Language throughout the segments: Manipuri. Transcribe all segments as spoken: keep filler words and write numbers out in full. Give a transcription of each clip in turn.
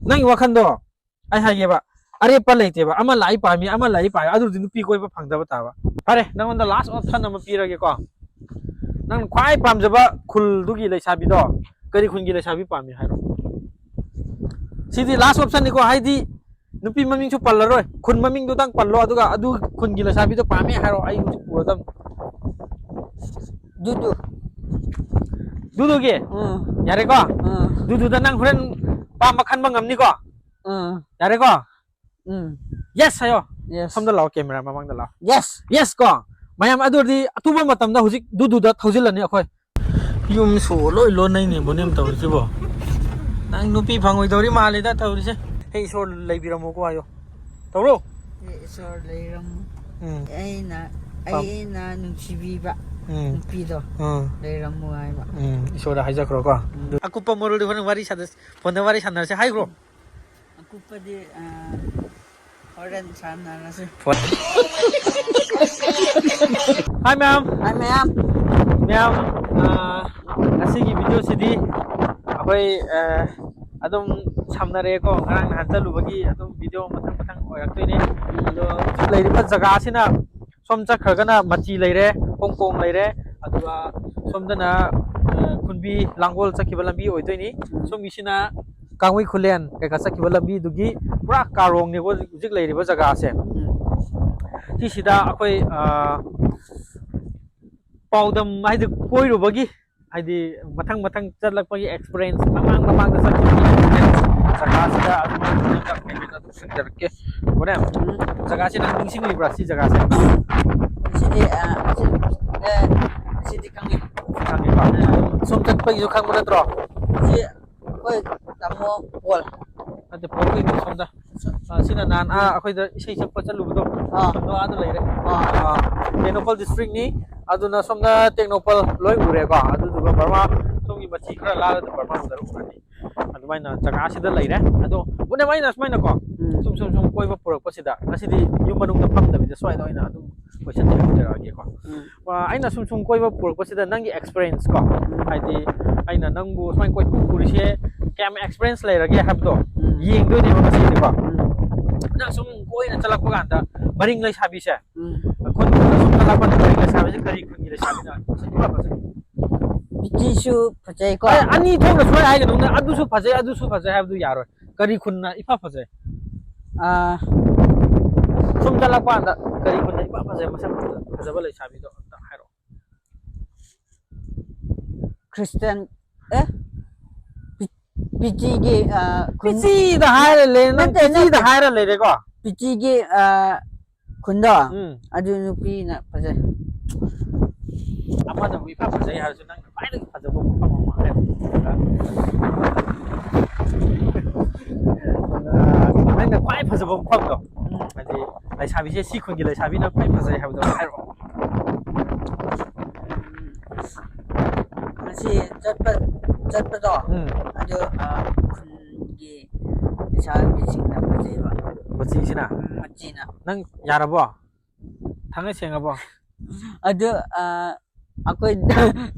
ꯅꯪꯒꯤ ꯋꯥꯈꯜꯗꯣ ꯑꯩ ꯍꯥꯏꯒꯦꯕ, ꯑꯔꯦꯞꯄ ꯂꯩꯇꯦꯕ꯫ ꯑꯃ ꯂꯥꯛꯏ ꯄꯥꯝꯃꯤ, ꯑꯃ ꯂꯥꯛꯏ ꯄꯥꯝꯃꯤ, ꯑꯗꯨꯗꯤ ꯅꯨꯄꯤ ꯀꯣꯏꯕ ꯐꯪꯗꯕ ꯇꯥꯕ꯫ ꯐꯔꯦ, ꯅꯪꯉꯣꯟꯗ last option ꯑꯃ ꯄꯤꯔꯒꯦꯀꯣ꯫ ꯅꯪ ꯈ꯭ꯋꯥꯏ ꯄꯥꯝꯖꯕ ꯈꯨꯜꯗꯨꯒꯤ ꯂꯩꯁꯥꯕꯤꯗꯣ ꯀꯔꯤ ꯈꯨꯟꯒꯤ ꯂꯩꯁꯥꯕꯤ ꯄꯥꯝꯃꯤ ꯍꯥꯏꯔꯣ? ꯁꯤꯗꯤ last option ꯅꯤꯀꯣ, ꯍꯥꯏꯗꯤ ꯅꯨꯄꯤ ꯃꯃꯤꯡꯁꯨ ꯄꯜꯂꯔꯣꯏ, ꯈꯨꯟ ꯃꯃꯤꯡꯗꯨꯗꯪ ꯄꯜꯂꯣ, ꯑꯗꯨꯒ ꯑꯗꯨ ꯈꯨꯟꯒꯤ ꯂꯩꯁꯥꯕꯤꯗꯣ ꯄꯥꯝꯃꯦ ꯍꯥꯏꯔꯣ, ꯑꯩ ꯍꯧꯖꯤꯛ ꯄꯨꯔꯗꯝ꯫ ꯗꯨꯗꯨ ꯗꯨꯗꯨꯒꯤ? ꯎꯝ ꯌꯥꯔꯦꯀꯣ? ꯎꯝ ꯗꯨꯗꯨꯗ ꯅꯪ ꯍꯣꯔꯦꯟ ꯄꯥꯝꯕ ꯈꯟꯕ ꯉꯝꯅꯤꯀꯣ? ꯎꯝ ꯌꯥꯔꯦꯀꯣ? ꯎꯝ Yes ꯍꯥꯏꯌꯣ꯫ Yes ꯁꯣꯝꯗ ꯂꯥꯛꯑꯣ, camera ꯃꯃꯥꯡꯗ ꯂꯥꯛꯑꯣ꯫ Yes Yes ꯀꯣ? ꯃꯌꯥꯝ, ꯑꯗꯨ ꯑꯣꯏꯔꯗꯤ ꯑꯊꯨꯕ ꯃꯇꯝꯗ ꯍꯧꯖꯤꯛ ꯗꯨꯗꯨꯗ ꯊꯧꯖꯤꯜꯂꯅꯤ ꯑꯩꯈꯣꯏ꯫ ꯌꯨꯝ ꯁꯣ ꯂꯣꯏ ꯂꯣꯟꯅꯩꯅꯦ ꯕꯣꯅꯦꯝ ꯇꯧꯔꯤꯁꯤꯕꯣ꯫ ꯅꯪ ꯅꯨꯄꯤ ꯐꯪꯉꯣꯏꯗꯧꯔꯤ ꯃꯥꯜꯂꯦꯗ ꯇꯧꯔꯤꯁꯦ꯫ ꯍꯦ ꯏꯁꯣꯔ ꯂꯩꯕꯤꯔꯝꯃꯣꯀꯣ ꯍꯥꯏꯌꯣ꯫ ꯇꯧꯔꯣ꯫ ꯏꯁꯣꯔ ꯂꯩꯔꯝꯃꯨ꯫ ꯎꯝ ꯑꯩꯅ ꯄꯥꯝ- ꯑꯩꯅ ꯅꯨꯡꯁꯤꯕꯤꯕ ꯎꯝ ꯅꯨꯄꯤꯗꯣ ꯎꯝ ꯂꯩꯔꯝꯃꯨ ꯍꯥꯏꯕ꯫ ꯎꯝ ꯏꯁꯣꯔꯗ ꯍꯥꯏꯖꯈ꯭ꯔꯣꯀꯣ꯫ ꯑꯀꯨꯞꯄ ꯃꯔꯣꯜꯗꯤ ꯍꯣꯔꯦꯟ ꯋꯥꯔꯤ ꯁꯥꯟꯅꯁꯤ, ꯐꯣꯟꯗ ꯋꯥꯔꯤ ꯁꯥꯟꯅꯔꯁꯤ ꯍꯥꯏꯈ꯭ꯔꯣ꯫ ꯑꯀꯨꯞꯄꯗꯤ ꯑ, ꯍꯣꯔꯦꯟ ꯁꯥꯟꯅꯔꯁꯤ꯫ Hi ꯃꯌꯥꯝ꯫ ꯍꯥꯏ ꯃꯌꯥꯝ꯫ ꯃꯌꯥꯝ, ꯑ, ꯉꯁꯤꯒꯤ video ꯁꯤꯗꯤ ꯑꯩꯈꯣꯏ, ꯑ, ꯑꯗꯨꯝ ꯁꯝꯅꯔꯦꯀꯣ, ꯉꯔꯥꯡ ꯅꯍꯥꯟ ꯆꯠꯂꯨꯕꯒꯤ ꯑꯗꯨꯝ video ꯃꯊꯪ ꯃꯊꯪ ꯑꯣꯏꯔꯛꯇꯣꯏꯅꯦ꯫ ꯑꯗꯣ ꯂꯩꯔꯤꯕ ꯖꯒꯥꯁꯤꯅ ꯁꯣꯝ ꯆꯠꯈ꯭ꯔꯒꯅ ꯃꯆꯤ ꯂꯩꯔꯦ, ꯍꯣꯡꯀꯣꯡ ꯂꯩꯔꯦ, ꯑꯗꯨꯒ ꯁꯣꯝꯗꯅ, ꯑ, ꯈꯨꯟꯕꯤ ꯂꯥꯡꯒꯣꯜ ꯆꯠꯈꯤꯕ ꯂꯝꯕꯤ ꯑꯣꯏꯗꯣꯏꯅꯤ꯫ ꯁꯣꯝꯒꯤꯁꯤꯅ ꯀꯥꯡꯋꯩ ꯈꯨꯂꯦꯟ ꯀꯩꯀꯥ ꯆꯠꯈꯤꯕ ꯂꯝꯕꯤꯗꯨꯒꯤ ꯄꯨꯔꯥ ꯀꯥꯔꯣꯡꯅꯦꯕ ꯍꯧꯖꯤꯛ, ꯍꯧꯖꯤꯛ ꯂꯩꯔꯤꯕ ꯖꯒꯥꯁꯦ꯫ ꯁꯤꯁꯤꯗ ꯑꯩꯈꯣꯏ, ꯑ, ꯄꯥꯎꯗꯝ ꯍꯥꯏꯗꯤ ꯀꯣꯏꯔꯨꯕꯒꯤ, ꯍꯥꯏꯗꯤ ꯃꯊꯪ ꯃꯊꯪ ꯆꯠꯂꯛꯄꯒꯤ experience, ꯃꯃꯥꯡ ꯃꯃꯥꯡꯗ ꯆꯠꯈꯤꯕꯒꯤ experience ꯖꯒꯥꯁꯤꯗ ꯑꯗꯨꯝ ꯍꯥꯏꯖꯔꯛꯀꯦ꯫ ꯍꯣꯔꯦꯟ ꯖꯒꯥꯁꯤ ꯅꯪ ꯅꯤꯡꯁꯤꯡꯂꯤꯕ꯭ꯔꯥ, ꯁꯤ ꯖꯒꯥꯁꯦ? ꯁꯤꯗꯤ ꯑ, ꯑꯁꯤ, ꯑ, ꯁꯤꯗꯤ ꯈꯪꯉꯤ꯫ ꯈꯪꯉꯦꯀꯣ? ꯁꯨꯝ ꯆꯠꯄꯒꯤꯁꯨ ꯈꯪꯕ ꯅꯠꯇ꯭ꯔꯣ? ꯁꯤ ꯑꯩꯈꯣꯏ ꯇꯥꯃꯣ ꯄꯣꯜ꯫ ꯅꯠꯇꯦ, ꯄꯣꯠ ꯀꯩꯅꯣ ꯁꯣꯝꯗ꯫ ꯑ, ꯁꯤꯅ ꯅꯍꯥꯟ ꯑꯥ ꯑꯩꯈꯣꯏꯗ ꯏꯁꯩ ꯁꯛꯄ ꯆꯠꯂꯨꯕꯗꯣ꯫ ꯑꯥ꯫ ꯑꯗꯣ ꯑꯥꯗ ꯂꯩꯔꯦ꯫ ꯑꯥ꯫ ꯑ, ꯇꯦꯡꯅꯧꯄꯜ district ꯅꯤ꯫ ꯑꯗꯨꯅ ꯁꯣꯝꯗ ꯇꯦꯡꯅꯧꯄꯜ ꯂꯣꯏ ꯎꯔꯦꯀꯣ꯫ ꯑꯗꯨꯗꯨꯒ ꯕꯔꯃꯥ ꯁꯣꯝꯒꯤ ꯃꯆꯤ ꯈꯔ ꯂꯥꯜꯂꯒ ꯕꯔꯃꯥ ꯎꯔꯅꯤ꯫ ꯑꯗꯨꯃꯥꯏꯅ ꯖꯒꯥꯁꯤꯗ ꯂꯩꯔꯦ꯫ ꯑꯗꯣ ꯄꯨꯅꯦ ꯑꯩꯅ ꯁꯨꯃꯥꯏꯅꯀꯣ, ꯎꯝ꯫ ꯁꯨꯝ ꯁꯨꯝ ꯁꯨꯝ ꯀꯣꯏꯕ ꯄꯨꯔꯛꯄꯁꯤꯗ ꯉꯁꯤꯗꯤ ꯌꯨꯝ ꯃꯅꯨꯡꯗ ꯐꯝꯗꯕꯤꯗ ꯁ꯭ꯋꯥꯏꯗ ꯑꯣꯏꯅ ꯑꯗꯨꯝ question ꯍꯪꯖꯔꯛꯑꯒꯦꯀꯣ꯫ ꯎꯝ꯫ ꯑ, ꯑꯩꯅ ꯁꯨꯝ ꯁꯨꯝ ꯀꯣꯏꯕ ꯄꯨꯔꯛꯄꯁꯤꯗ ꯅꯪꯒꯤ experience ꯀꯣ, ꯍꯥꯏꯗꯤ ꯑꯩꯅ ꯅꯪꯕꯨ ꯁꯨꯃꯥꯏꯅ ꯀꯣꯏꯄꯨ ꯄꯨꯔꯤꯁꯦ ꯀꯌꯥꯝ experience ꯂꯩꯔꯒꯦ ꯍꯥꯏꯕꯗꯣ, ꯎꯝ꯫ ꯌꯦꯡꯗꯣꯏꯅꯦꯕ ꯉꯁꯤꯗꯤꯀꯣ꯫ ꯎꯝ꯫ ꯅꯪ ꯁꯨꯝ ꯀꯣꯏꯅ ꯆꯠꯂꯛꯄ ꯀꯥꯟꯗ ꯃꯔꯤꯡ ꯂꯩꯁꯥꯕꯤꯁꯦ, ꯎꯝ꯫ ꯈꯨꯟ ꯈꯨꯟꯗ ꯁꯨꯝ ꯆꯠꯂꯛꯄꯗ ꯃꯔꯤꯡ ꯂꯩꯁꯥꯕꯤꯁꯦ ꯀꯔꯤ ꯈꯨꯟꯒꯤ ꯂꯩꯁꯥꯕꯤꯅ ꯃꯁꯛ ꯏꯐ ꯐꯖꯩ? ꯕꯤꯇꯤꯁꯨ ꯐꯖꯩꯀꯣ꯫ ꯑꯦ, ꯑꯅꯤ ꯊꯣꯛꯅ ꯁꯨꯃꯥꯏꯅ ꯍꯥꯏꯒꯅꯨ꯫ ꯅꯪ ꯑꯗꯨꯁꯨ ꯐꯖꯩ, ꯑꯗꯨꯁꯨ ꯐꯖꯩ ꯍꯥꯏꯕꯗꯨ ꯌꯥꯔꯣꯏ꯫ ꯀꯔꯤ ꯈꯨꯟꯅ ꯏꯐ ꯐꯖꯩ? ꯑꯥ, ꯁꯨꯝ ꯆꯠꯂꯛꯄ ꯀꯥꯟꯗ ꯀꯔꯤ ꯈꯨꯟꯅ ꯏꯐ ꯐꯖꯩ, ꯃꯁꯛ ꯐꯖ-, ꯐꯖꯕ ꯂꯩꯁꯥꯕꯤꯗꯣ ꯑꯝꯇ ꯍꯥꯏꯔꯛꯑꯣ꯫ ꯈ꯭ꯔꯤꯁꯇꯤꯌꯥꯟ, ꯑꯦ? ꯕꯤ-, ꯕꯤꯇꯤꯒꯤ, ꯑꯥ, ꯈꯨꯟ ꯕꯤꯇꯤꯗ ꯍꯥꯏꯔ ꯂꯩ, ꯅꯪ ꯅꯠꯇꯦ, ꯕꯤꯇꯤꯗ ꯅꯠꯇꯦ꯫ ꯍꯥꯏꯔ ꯂꯩꯔꯦꯀꯣ? ꯕꯤꯇꯤꯒꯤ, ꯑꯥ, ꯈꯨꯟꯗꯣ? ꯎꯝ꯫ ꯑꯗꯨ ꯅꯨꯄꯤꯅ ꯐꯖꯩ꯫ ꯑꯃꯅꯕꯨ ꯏꯐ ꯐꯖꯩ ꯍꯥꯏꯔꯁꯨ ꯅꯪꯅ ꯈ꯭ꯋꯥꯏꯗꯒꯤ ꯐꯖꯕ ꯃꯐꯝ ꯑꯃ ꯍꯥꯏꯔꯣ꯫ ꯑꯥ, ꯅꯪꯅ ꯈ꯭ꯋꯥꯏ ꯐꯖꯕ ꯃꯐꯝꯗꯣ, ꯎꯝ꯫ ꯍꯥꯏꯗꯤ ꯂꯩꯁꯥꯕꯤꯁꯦ ꯁꯤ ꯈꯨꯟꯒꯤ ꯂꯩꯁꯥꯕꯤꯅ ꯈ꯭ꯋꯥꯏ ꯐꯖꯩ ꯍꯥꯏꯕꯗꯣ ꯍꯥꯏꯔꯛꯑꯣ꯫ ꯉꯁꯤ ꯆꯠꯄ, ꯆꯠꯄꯗꯣ, ꯎꯝ꯫ ꯑꯗꯨ, ꯑꯥ, ꯈꯨꯟꯒꯤ ꯂꯩꯁꯥꯕꯤꯁꯤꯡꯅ ꯐꯖꯩꯕ꯫ ꯃꯆꯤꯁꯤꯅ? ꯎꯝ, ꯃꯆꯤꯅ꯫ ꯅꯪ ꯌꯥꯔꯕꯣ? ꯊꯥꯡꯒꯩ ꯁꯦꯡꯉꯕꯣ? ꯑꯗꯨ, ꯑꯥ, ꯑꯩꯈꯣꯏ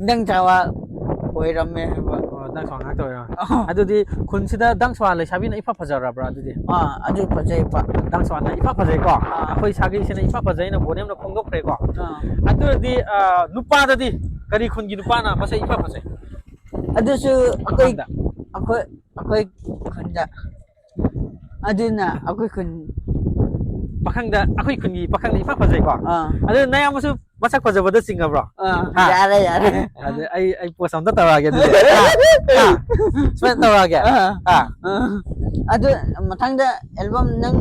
ꯗꯪ ꯆꯥꯕ ꯑꯣꯏꯔꯝꯃꯦ ꯍꯥꯏꯕ꯫ ꯑꯣ, ꯗꯪ ꯆꯥꯕ ꯉꯥꯛꯇ ꯑꯣꯏꯔꯝꯃꯦ꯫ ꯑꯣ꯫ ꯑꯗꯨꯗꯤ ꯈꯨꯟꯁꯤꯗ ꯗꯪ ꯆꯥꯕ ꯂꯩꯁꯥꯕꯤꯅ ꯏꯐ ꯐꯖꯔꯕ꯭ꯔꯥ ꯑꯗꯨꯗꯤ? ꯑꯥ, ꯑꯗꯨ ꯐꯖꯩꯕ꯫ ꯗꯪ ꯆꯥꯕꯅ ꯏꯐ ꯐꯖꯩꯀꯣ? ꯑꯥ꯫ ꯑꯩꯈꯣꯏ ꯁꯥꯒꯩꯁꯤꯅ ꯏꯐ ꯐꯖꯩꯅ ꯕꯣꯅꯦꯝꯅ ꯐꯣꯡꯗꯣꯛꯈ꯭ꯔꯦꯀꯣ? ꯑꯥ꯫ ꯑꯗꯨ ꯑꯣꯏꯔꯗꯤ, ꯑꯥ, ꯅꯨꯄꯥꯗꯗꯤ ꯀꯔꯤ ꯈꯨꯟꯒꯤ ꯅꯨꯄꯥꯅ ꯃꯁꯛ ꯏꯐ ꯐꯖꯩ? ꯑꯗꯨꯁꯨ ꯑꯩꯈꯣꯏ, ꯄꯥꯈꯪꯗ꯫ ꯑꯩꯈꯣꯏ, ꯑꯩꯈꯣꯏ ꯈꯨꯟꯗ꯫ ꯑꯗꯨꯅ ꯑꯩꯈꯣꯏ ꯈꯨꯟ꯫ ꯄꯥꯈꯪꯗ, ꯑꯩꯈꯣꯏ ꯈꯨꯟꯒꯤ ꯄꯥꯈꯪꯗ ꯏꯐ ꯐꯖꯩꯀꯣ? ꯑꯥ꯫ ꯑꯗꯨ ꯅꯌꯥꯝꯕꯁꯨ ꯃꯁꯛ ꯐꯖꯕꯗ ꯆꯤꯡꯉꯕ꯭ꯔꯣ? ꯑꯥ, ꯍꯥ? ꯌꯥꯔꯦ, ꯌꯥꯔꯦ꯫ ꯑꯗꯨ ꯑꯩ, ꯑꯩ post ꯑꯝꯇ ꯇꯧꯔꯛꯑꯒꯦ ꯑꯗꯨꯗꯤ꯫ ꯍꯥ? ꯍꯥ? ꯁꯨꯃꯥꯏꯅ ꯇꯧꯔꯛꯑꯒꯦ? ꯑꯥ꯫ ꯍꯥ? ꯑꯥ꯫ ꯑꯗꯨ ꯃꯊꯪꯗ album ꯅꯪ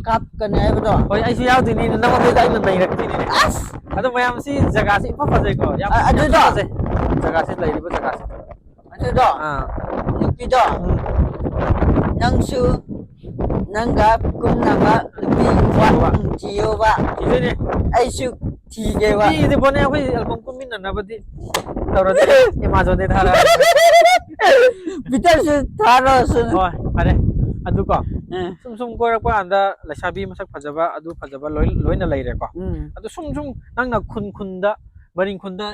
ꯀꯥꯞꯀꯅꯤ ꯍꯥꯏꯕꯗꯣ? ꯍꯣꯏ, ꯑꯩꯁꯨ ꯌꯥꯎꯗꯣꯏꯅꯤ꯫ ꯅꯉꯣꯟꯗ ꯑꯩꯅ ꯅꯩꯔꯛꯇꯣꯏꯅꯤꯅꯦ꯫ ꯑꯁ! ꯑꯗꯣ ꯃꯌꯥꯝꯁꯤ ꯖꯒꯥꯁꯤ ꯏꯐ ꯐꯖꯩꯀꯣ? ꯌꯥꯝ, ꯑ-, ꯌꯥꯝ ꯑꯗꯨꯗꯣ? ꯐꯖꯩ꯫ ꯖꯒꯥꯁꯤ, ꯂꯩꯔꯤꯕ ꯖꯒꯥꯁꯤ꯫ ꯑꯗꯨꯗꯣ, ꯑꯥ꯫ ꯅꯨꯄꯤꯗꯣ, ꯎꯝ꯫ ꯅꯪꯁꯨ ꯅꯪꯒ ꯀꯨꯝꯅꯕ ꯅꯨꯄꯤ ꯊꯤꯌꯣꯕ꯫ ꯎꯝ, ꯊꯤꯌꯣꯕ꯫ ꯊꯤꯗꯣꯏꯅꯦ꯫ ꯑꯩꯁꯨ ꯊꯤꯒꯦꯕ꯫ ꯅꯨꯄꯤꯗꯤ ꯐꯣꯟꯅꯦ, ꯑꯩꯈꯣꯏ album ꯀꯨꯝꯃꯤꯟꯅꯅꯕꯗꯤ ꯇꯧꯔꯗꯤ Amazon ꯗꯩ ꯊꯥꯔꯛꯑꯒꯦ꯫ ꯄꯤꯇꯔꯁꯨ ꯊꯥꯔꯛꯑꯣꯁꯨ꯫ ꯍꯣꯏ, ꯐꯔꯦ꯫ ꯑꯗꯨꯀꯣ, ꯎꯝ꯫ ꯁꯨꯝ ꯁꯨꯝ ꯀꯣꯏꯔꯛꯄ ꯀꯥꯟꯗ ꯂꯩꯁꯥꯕꯤ ꯃꯁꯛ ꯐꯖꯕ, ꯑꯗꯨ ꯐꯖꯕ ꯂꯣꯏ, ꯂꯣꯏꯅ ꯂꯩꯔꯦꯀꯣ꯫ ꯎꯝ꯫ ꯑꯗꯨ ꯁꯨꯝ ꯁꯨꯝ ꯅꯪꯅ ꯈꯨꯟ ꯈꯨꯟꯗ, ꯃꯔꯤꯡ ꯈꯨꯟꯗ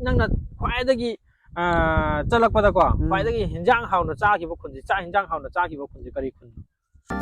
ꯅꯪꯅ ꯈ꯭ꯋꯥꯏꯗꯒꯤ ꯑꯥ, ꯆꯠꯂꯛꯄꯗꯀꯣ, ꯎꯝ꯫ ꯈ꯭ꯋꯥꯏꯗꯒꯤ ꯍꯤꯟꯖꯥꯡ ꯍꯥꯎꯅ ꯆꯥꯈꯤꯕ ꯈꯨꯟꯁꯤ, ꯆꯥꯛ ꯍꯤꯟꯖꯥꯡ ꯍꯥꯎꯅ ꯆꯥꯈꯤꯕ ꯈꯨꯟꯁꯤ ꯀꯔꯤ ꯈꯨꯟꯅꯣ?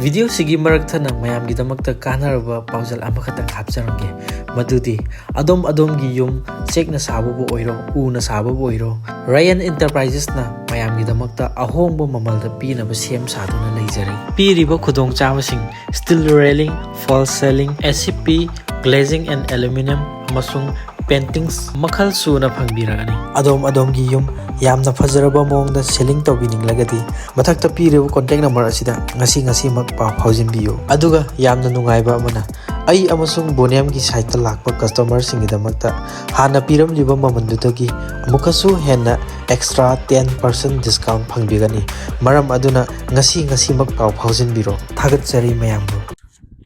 ꯚꯤꯗꯤꯑꯣꯁꯤꯒꯤ ꯃꯔꯛꯊꯠꯅ ꯃꯌꯥꯝꯒꯤꯗꯃꯛꯇ ꯀꯥꯟꯅꯔꯕ ꯄꯥꯎꯖꯦꯜ ꯑꯃꯈꯛꯇꯪ ꯍꯥꯞꯆꯔꯝꯒꯦ꯫ ꯃꯗꯨꯗꯤ ꯑꯗꯣꯝ ꯑꯗꯣꯝꯒꯤ ꯌꯨꯝ ꯆꯦꯛꯅ ꯁꯥꯕꯕꯨ ꯑꯣꯏꯔꯣ, ꯎꯅ ꯁꯥꯕꯕꯨ ꯑꯣꯏꯔꯣ, ꯔꯌꯟ ꯏꯟꯇꯔꯄ꯭ꯔꯥꯏꯖꯦꯁꯅ ꯃꯌꯥꯝꯒꯤꯗꯃꯛꯇ ꯑꯍꯣꯡꯕ ꯃꯃꯜꯗ ꯄꯤꯅꯕ ꯁꯦꯝ ꯁꯥꯗꯨꯅ ꯂꯩꯖꯔꯤ꯫ ꯄꯤꯔꯤꯕ ꯈꯨꯗꯣꯡꯆꯥꯕꯁꯤꯡ: steel railing, false ceiling, S C P, glazing and aluminium ꯑꯃꯁꯨꯡ paintings ꯃꯈꯜ ꯁꯨꯅ ꯐꯪꯕꯤꯔꯒꯅꯤ꯫ ꯑꯗꯣꯝ ꯑꯗꯣꯝꯒꯤ ꯌꯨꯝ ꯌꯥꯝꯅ ꯐꯖꯔꯕ ꯃꯑꯣꯡꯗ ceiling ꯇꯧꯕꯤꯅꯤꯡꯂꯒꯗꯤ ꯃꯊꯛꯇ ꯄꯤꯔꯤꯕ contact number ꯑꯁꯤꯗ ꯉꯁꯤ ꯉꯁꯤꯃꯛ ꯄꯥꯎ ꯐꯥꯎꯖꯤꯟꯕꯤꯌꯨ꯫ ꯑꯗꯨꯒ ꯌꯥꯝꯅ ꯅꯨꯡꯉꯥꯏꯕ ꯑꯃꯅ, ꯑꯩ ꯑꯃꯁꯨꯡ ꯕꯣꯅꯤꯌꯝꯒꯤ siteꯇ ꯂꯥꯛꯄ customerꯁꯤꯡꯒꯤꯗꯃꯛꯇ ꯍꯥꯟꯅ ꯄꯤꯔꯝꯂꯤꯕ ꯃꯃꯜꯗꯨꯗꯒꯤ ꯑꯃꯨꯛꯀꯁꯨ ꯍꯦꯟꯅ extra ten percent discount ꯐꯪꯕꯤꯒꯅꯤ꯫ ꯃꯔꯝ ꯑꯗꯨꯅ ꯉꯁꯤ ꯉꯁꯤꯃꯛ ꯄꯥꯎ ꯐꯥꯎꯖꯤꯟꯕꯤꯔꯣ꯫ ꯊꯥꯒꯠꯆꯔꯤ ꯃꯌꯥꯝꯕꯨ꯫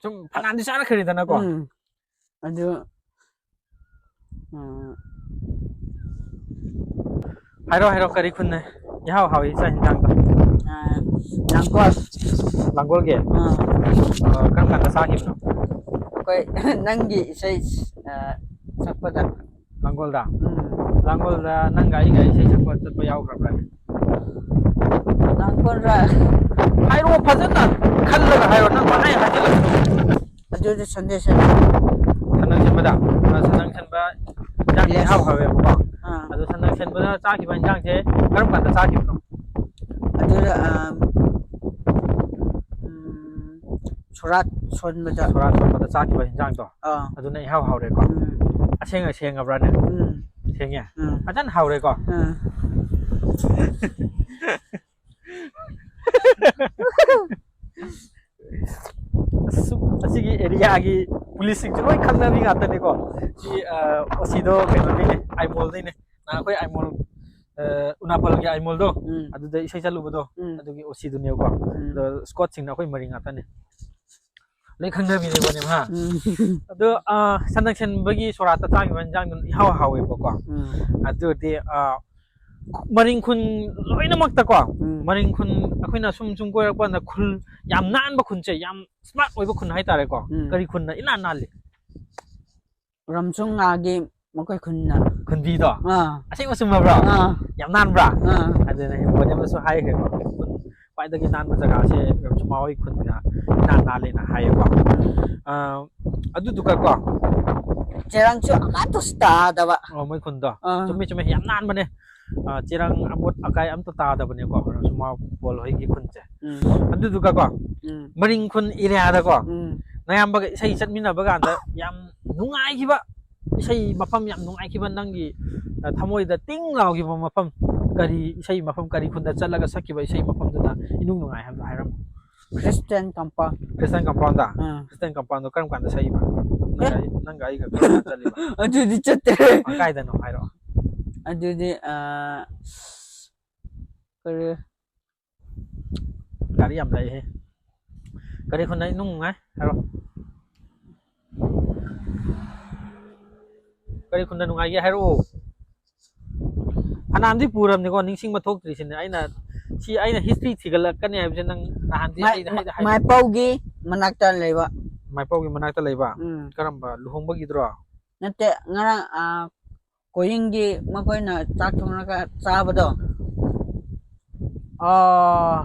ꯁꯨꯝ ꯐꯅꯌꯥꯝꯗꯤ ꯆꯥꯔꯛꯈ꯭ꯔꯦꯗꯅꯀꯣ꯫ ꯎꯝ꯫ ꯑꯗꯨ ꯎꯝ, ꯍꯥꯏꯔꯣ, ꯍꯥꯏꯔꯣ, ꯀꯔꯤ ꯈꯨꯟꯅ ꯏꯍꯥꯎ ꯍꯥꯎꯏ ꯆꯥꯛ ꯍꯤꯟꯖꯥꯡꯗꯣ? ꯑ, ꯂꯥꯡꯒꯣꯜ꯫ ꯂꯥꯡꯒꯣꯜꯒꯤ? ꯑ, ꯑ, ꯀꯔꯝ ꯀꯥꯟꯗ ꯆꯥꯈꯤꯕꯅꯣ? ꯑꯩꯈꯣꯏ ꯅꯪꯒꯤ ꯏꯁꯩ, ꯑ, ꯁꯛꯄꯗ꯫ ꯂꯥꯡꯒꯣꯜꯗ? ꯎꯝ꯫ ꯂꯥꯡꯒꯣꯜꯗ ꯅꯪꯒ ꯑꯩꯒ ꯏꯁꯩ ꯁꯛꯄ ꯆꯠꯄ ꯌꯥꯎꯈ꯭ꯔꯕ꯭ꯔꯥ? ꯂꯥꯡꯒꯣꯜꯗ꯫ ꯍꯥꯏꯔꯣ ꯐꯖꯅ, ꯈꯜꯂꯒ ꯍꯥꯏꯔꯣ, ꯅꯪ ꯄꯪꯍꯥꯏ ꯍꯥꯏꯖꯤꯜꯂꯛꯀꯅꯨ꯫ ꯑꯗꯨꯗꯤ ꯁꯟꯗꯦ ꯁꯟꯗꯦ꯫ ꯁꯟꯗꯪ ꯁꯤꯟꯕꯗ? ꯑ, ꯁꯟꯗꯪ ꯁꯤꯟꯕ ꯏꯟꯖꯥꯡꯗꯤ Yes. ꯏꯍꯥꯎ ꯍꯥꯎꯋꯦꯕꯀꯣ꯫ ꯑꯥ꯫ ꯑꯗꯣ ꯁꯟꯗꯪ ꯁꯤꯟꯕꯗ ꯆꯥꯈꯤꯕ ꯏꯟꯖꯥꯡꯁꯦ ꯀꯔꯝ ꯀꯥꯟꯗ ꯆꯥꯈꯤꯕꯅꯣ? ꯑꯗꯨꯗ, ꯑꯝ, ꯎꯝ, ꯁꯣꯔꯥꯠ ꯁꯣꯟꯕꯗ꯫ ꯁꯣꯔꯥꯠ ꯁꯣꯟꯕꯗ ꯆꯥꯈꯤꯕ ꯏꯟꯖꯥꯡꯗꯣ, ꯑꯥ꯫ ꯑꯗꯨꯅ ꯏꯍꯥꯎ ꯍꯥꯎꯔꯦꯀꯣ꯫ ꯎꯝ꯫ ꯑꯁꯦꯡꯅ ꯁꯦꯡꯉꯕ꯭ꯔꯥꯅꯦ? ꯎꯝ꯫ ꯁꯦꯡꯉꯦ? ꯎꯝ꯫ ꯐꯖꯅ ꯍꯥꯎꯔꯦꯀꯣ? ꯎꯝ꯫ ꯑꯁ, ꯑꯁꯤꯒꯤ ꯑꯦꯔꯤꯌꯥꯒꯤ ꯄꯨꯂꯤꯁꯁꯤꯡꯁꯨ ꯂꯣꯏ ꯈꯪꯅꯕꯤ ꯉꯥꯛꯇꯅꯤꯀꯣ꯫ ꯁꯤ, ꯑ, ꯑꯣꯁꯤꯗꯣ ꯀꯩꯅꯣꯗꯩꯅꯦ, ꯑꯥꯏꯃꯣꯜꯗꯩꯅꯦ꯫ ꯅꯍꯥꯟ ꯑꯩꯈꯣꯏ ꯑꯥꯏꯃꯣꯜ, ꯑ, ꯎꯅꯥꯄꯜꯒꯤ ꯑꯥꯏꯃꯣꯜꯗꯣ, ꯎꯝ꯫ ꯑꯗꯨꯗ ꯏꯁꯩ ꯆꯠꯂꯨꯕꯗꯣ, ꯎꯝ꯫ ꯑꯗꯨꯒꯤ ꯑꯣꯁꯤꯗꯨꯅꯦꯕꯀꯣ꯫ ꯎꯝ꯫ ꯑꯗꯣ ꯁ꯭ꯀꯣꯠꯁꯤꯡꯅ ꯑꯩꯈꯣꯏ ꯃꯔꯤ ꯉꯥꯛꯇꯅꯦ꯫ ꯂꯣꯏ ꯈꯪꯅꯕꯤꯅꯦꯕꯅꯦ, ꯍꯥ? ꯎꯝ꯫ ꯑꯗꯣ, ꯑ, ꯁꯟꯗꯪ ꯁꯤꯟꯕꯒꯤ ꯁꯣꯔꯥꯠꯇ ꯆꯥꯈꯤꯕ ꯏꯟꯖꯥꯡꯗꯨꯅ ꯏꯍꯥꯎ ꯍꯥꯎꯋꯦꯕꯀꯣ꯫ ꯎꯝ꯫ ꯑꯗꯨꯗꯤ, ꯑ, ꯃꯔꯤꯡ ꯈꯨꯟ ꯂꯣꯏꯅꯃꯛꯇꯀꯣ, ꯎꯝ꯫ ꯃꯔꯤꯡ ꯈꯨꯟ ꯑꯩꯈꯣꯏꯅ ꯁꯨꯝ ꯁꯨꯝ ꯀꯣꯏꯔꯛꯄ ꯀꯥꯟꯗ ꯈꯨꯜ ꯌꯥꯝ ꯅꯥꯟꯕ ꯈꯨꯟꯁꯦ, ꯌꯥꯝ smart ꯑꯣꯏꯕ ꯈꯨꯟ ꯍꯥꯏꯇꯥꯔꯦꯀꯣ꯫ ꯎꯝ꯫ ꯀꯔꯤ ꯈꯨꯟꯅ ꯏꯅꯥꯟ ꯅꯥꯜꯂꯤ? ꯔꯝꯁꯨꯡ ꯉꯥꯒꯤ ꯃꯈꯣꯏ ꯈꯨꯟꯅ꯫ ꯈꯨꯟꯕꯤꯗꯣ꯫ ꯑꯥ ꯑꯁꯦꯡꯕ ꯆꯨꯝꯃꯕ꯭ꯔꯣ? ꯑꯥ ꯌꯥꯝ ꯅꯥꯟꯕ꯭ꯔꯥ? ꯑꯥ ꯑꯗꯨꯅ ꯏꯕꯣꯅꯤ ꯑꯃꯁꯨ ꯍꯥꯏꯈ꯭ꯔꯦꯀꯣ, ꯈꯨꯟ ꯈ꯭ꯋꯥꯏꯗꯒꯤ ꯅꯥꯟꯕ ꯖꯒꯥꯁꯦ ꯁꯨꯃꯥ ꯍꯣꯏ ꯈꯨꯟꯅ ꯏꯅꯥꯟ ꯅꯥꯜꯂꯦꯅ ꯍꯥꯏꯌꯦꯀꯣ꯫ ꯑꯥ, ꯑꯗꯨꯗꯨꯒ ꯀꯣ, ꯆꯦꯔꯪꯁꯨ ꯑꯃꯠꯇꯁꯨ ꯇꯥꯗꯕ꯫ ꯑꯣ, ꯃꯣꯏ ꯈꯨꯟꯗꯣ꯫ ꯑꯥ ꯆꯨꯝꯃꯤ ꯆꯨꯝꯃꯤ, ꯌꯥꯝ ꯅꯥꯟꯕꯅꯦ꯫ ꯑꯥ, ꯆꯦꯔꯪ ꯑꯃꯣꯠ ꯑꯀꯥꯏ ꯑꯝꯇ ꯇꯥꯗꯕꯅꯦꯀꯣ ꯁꯨꯃꯥ ꯄꯣꯜ ꯍꯣꯏꯒꯤ ꯈꯨꯟꯁꯦ꯫ ꯎꯝ ꯑꯗꯨꯗꯨꯒꯀꯣ, ꯎꯝ ꯃꯔꯤꯡ ꯈꯨꯟ ꯑꯦꯔꯤꯌꯥꯗꯀꯣ ꯎꯝ ꯅꯌꯥꯝꯕꯒ ꯏꯁꯩ ꯆꯠꯃꯤꯟꯅꯕ ꯀꯥꯟꯗ ꯌꯥꯝ ꯅꯨꯡꯉꯥꯏꯈꯤꯕ ꯏꯁꯩ ꯃꯐꯝ, ꯌꯥꯝ ꯅꯨꯡꯉꯥꯏꯈꯤꯕ, ꯅꯪꯒꯤ ꯑ, ꯊꯃꯣꯏꯗ ꯇꯤꯡ ꯂꯥꯎꯈꯤꯕ ꯃꯐꯝ, ꯀꯔꯤ ꯏꯁꯩ ꯃꯐꯝ, ꯀꯔꯤ ꯈꯨꯟꯗ ꯆꯠꯂꯒ ꯁꯛꯈꯤꯕ ꯏꯁꯩ ꯃꯐꯝꯗꯨꯅ ꯏꯅꯨꯡ ꯅꯨꯡꯉꯥꯏ ꯍꯥꯏꯕꯗꯣ ꯍꯥꯏꯔꯝꯃꯣ꯫ Christian compound꯫ Christian compoundꯗ? ꯑꯥ Christian compoundꯗꯣ ꯀꯔꯝ ꯀꯥꯟꯗ ꯁꯛꯏꯕ? ꯅꯪꯒ ꯑꯩ- ꯅꯪꯒ ꯑꯩꯒ ꯀꯔꯝ ꯀꯥꯟꯗ ꯆꯠꯂꯤꯕ? ꯑꯗꯨꯗꯤ ꯆꯠꯇ꯭ꯔꯦ꯫ ꯑ, ꯀꯥꯏꯗꯅꯣ ꯍꯥꯏꯔꯛꯑꯣ꯫ ꯑꯗꯨꯗꯤ ꯑꯥ, ꯀꯔꯤ ꯒꯥꯔꯤ ꯌꯥꯝ ꯂꯥꯛꯏꯍꯦ꯫ ꯀꯔꯤ ꯈꯨꯟꯅ ꯏꯅꯨꯡ ꯅꯨꯡꯉꯥꯏ ꯍꯥꯏꯔꯣ꯫ ꯀꯔꯤ ꯈꯨꯟꯅ ꯅꯨꯡꯉꯥꯏꯒꯦ ꯍꯥꯏꯔꯛꯑꯣ꯫ ꯐꯅꯌꯥꯝꯗꯤ ꯄꯨꯔꯕꯅꯤꯀꯣ, ꯅꯤꯡꯁꯤꯡꯕ ꯊꯣꯛꯇ꯭ꯔꯤꯁꯤꯅꯦ꯫ ꯑꯩꯅ ꯁꯤ ꯑꯩꯅ history ꯊꯤꯒꯠꯂꯛꯀꯅꯤ ꯍꯥꯏꯕꯁꯦ ꯅꯪ ꯅꯍꯥꯟꯗꯤ ꯑꯩꯗ ꯍꯥꯏꯗ ꯍꯥꯏ- ꯃꯥꯏꯄꯧꯒꯤ ꯃꯅꯥꯛꯇ ꯂꯩꯕ꯫ ꯃꯥꯏꯄꯧꯒꯤ ꯃꯅꯥꯛꯇ ꯂꯩꯕ? ꯎꯝ ꯀꯔꯝꯕ ꯂꯨꯍꯣꯡꯕꯒꯤꯗ꯭ꯔꯣ? ꯅꯠꯇꯦ, ꯉꯔꯥꯡ ꯑꯥ, ꯀꯣꯌꯤꯡꯒꯤ ꯃꯈꯣꯏꯅ ꯆꯥꯛ ꯊꯣꯡꯉꯒ ꯆꯥꯕꯗꯣ꯫ ꯑꯥ,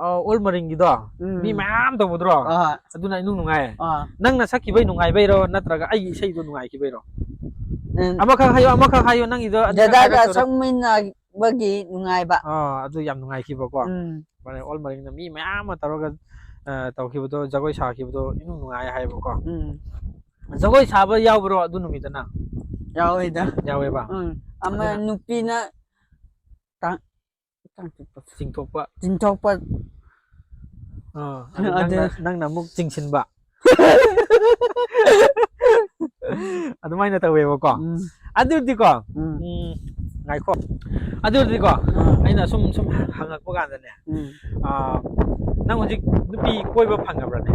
ꯑꯥ, ꯑꯣꯜ ꯃꯔꯤꯡꯒꯤꯗꯣ? ꯎꯝ ꯃꯤ ꯃꯌꯥꯝ ꯇꯧꯕꯗ꯭ꯔꯣ? ꯑꯥ ꯑꯗꯨꯅ ꯑꯩ ꯅꯨꯡ ꯅꯨꯡꯉꯥꯏ꯫ ꯑꯥ ꯅꯪꯅ ꯁꯛꯈꯤꯕꯩ ꯅꯨꯡꯉꯥꯏꯕꯩꯔꯣ, ꯅꯠꯇ꯭ꯔꯒ ꯑꯩꯒꯤ ꯏꯁꯩꯗꯣ ꯅꯨꯡꯉꯥꯏꯈꯤꯕꯩꯔꯣ? ꯎꯝ꯫ ꯑꯃꯈꯛ ꯍꯥꯏꯌꯣ, ꯑꯃꯈꯛ ꯍꯥꯏꯌꯣ, ꯅꯪꯒꯤꯗꯣ ꯑꯅꯤꯔꯛ ꯗꯗꯥꯒ ꯍꯥꯏꯔꯛꯀꯗꯧꯔꯦ꯫ ꯁꯛꯃꯤꯟꯅꯕꯒꯤ ꯅꯨꯡꯉꯥꯏꯕ꯫ ꯑꯥ, ꯑꯗꯨ ꯌꯥꯝ ꯅꯨꯡꯉꯥꯏꯈꯤꯕꯀꯣ꯫ ꯎꯝ ꯃꯥꯅꯦ, ꯑꯣꯜ ꯃꯔꯤꯡꯅ ꯃꯤ ꯃꯌꯥꯝ ꯑꯃ ꯇꯧꯔꯒ, ꯑ, ꯇꯧꯈꯤꯕꯗꯣ, ꯖꯒꯣꯏ ꯁꯥꯈꯤꯕꯗꯣ ꯏꯅꯨꯡ ꯅꯨꯡꯉꯥꯏ ꯍꯥꯏꯕꯀꯣ꯫ ꯎꯝ ꯖꯒꯣꯏ ꯁꯥꯕ ꯌꯥꯎꯕ꯭ꯔꯣ ꯑꯗꯨ ꯅꯨꯃꯤꯠꯇꯅ? ꯌꯥꯎꯋꯦꯗ꯫ ꯌꯥꯎꯋꯦꯕ? ꯎꯝ ꯑꯃ ꯑꯗꯨꯅ- ꯅꯨꯄꯤꯅ ꯇꯥꯡ- ꯇꯥꯡ- ꯆꯤꯡꯊꯣꯛꯄ꯫ ꯆꯤꯡꯊꯣꯛꯄ꯫ ꯑꯥ, ꯑꯗꯨ ꯅꯪꯅ, ꯑꯗꯨ- ꯅꯪꯅ ꯑꯃꯨꯛ ꯆꯤꯡꯁꯤꯟꯕ꯫ ꯑꯗꯨꯃꯥꯏꯅ ꯇꯧꯋꯦꯕꯀꯣ꯫ ꯎꯝ ꯑꯗꯨꯗꯤꯀꯣ, ꯎꯝ ꯎꯝ, ꯉꯥꯏꯈꯣ꯫ ꯑꯗꯨꯗꯤꯀꯣ, ꯎꯝ ꯑꯩꯅ ꯁꯨꯝ, ꯁꯨꯝ ꯍꯪꯉꯛꯄ ꯀꯥꯟꯗꯅꯦ, ꯎꯝ ꯑꯥ, ꯅꯪ ꯍꯧꯖꯤꯛ ꯅꯨꯄꯤ ꯀꯣꯏꯕ ꯐꯪꯉꯕ꯭ꯔꯅꯦ?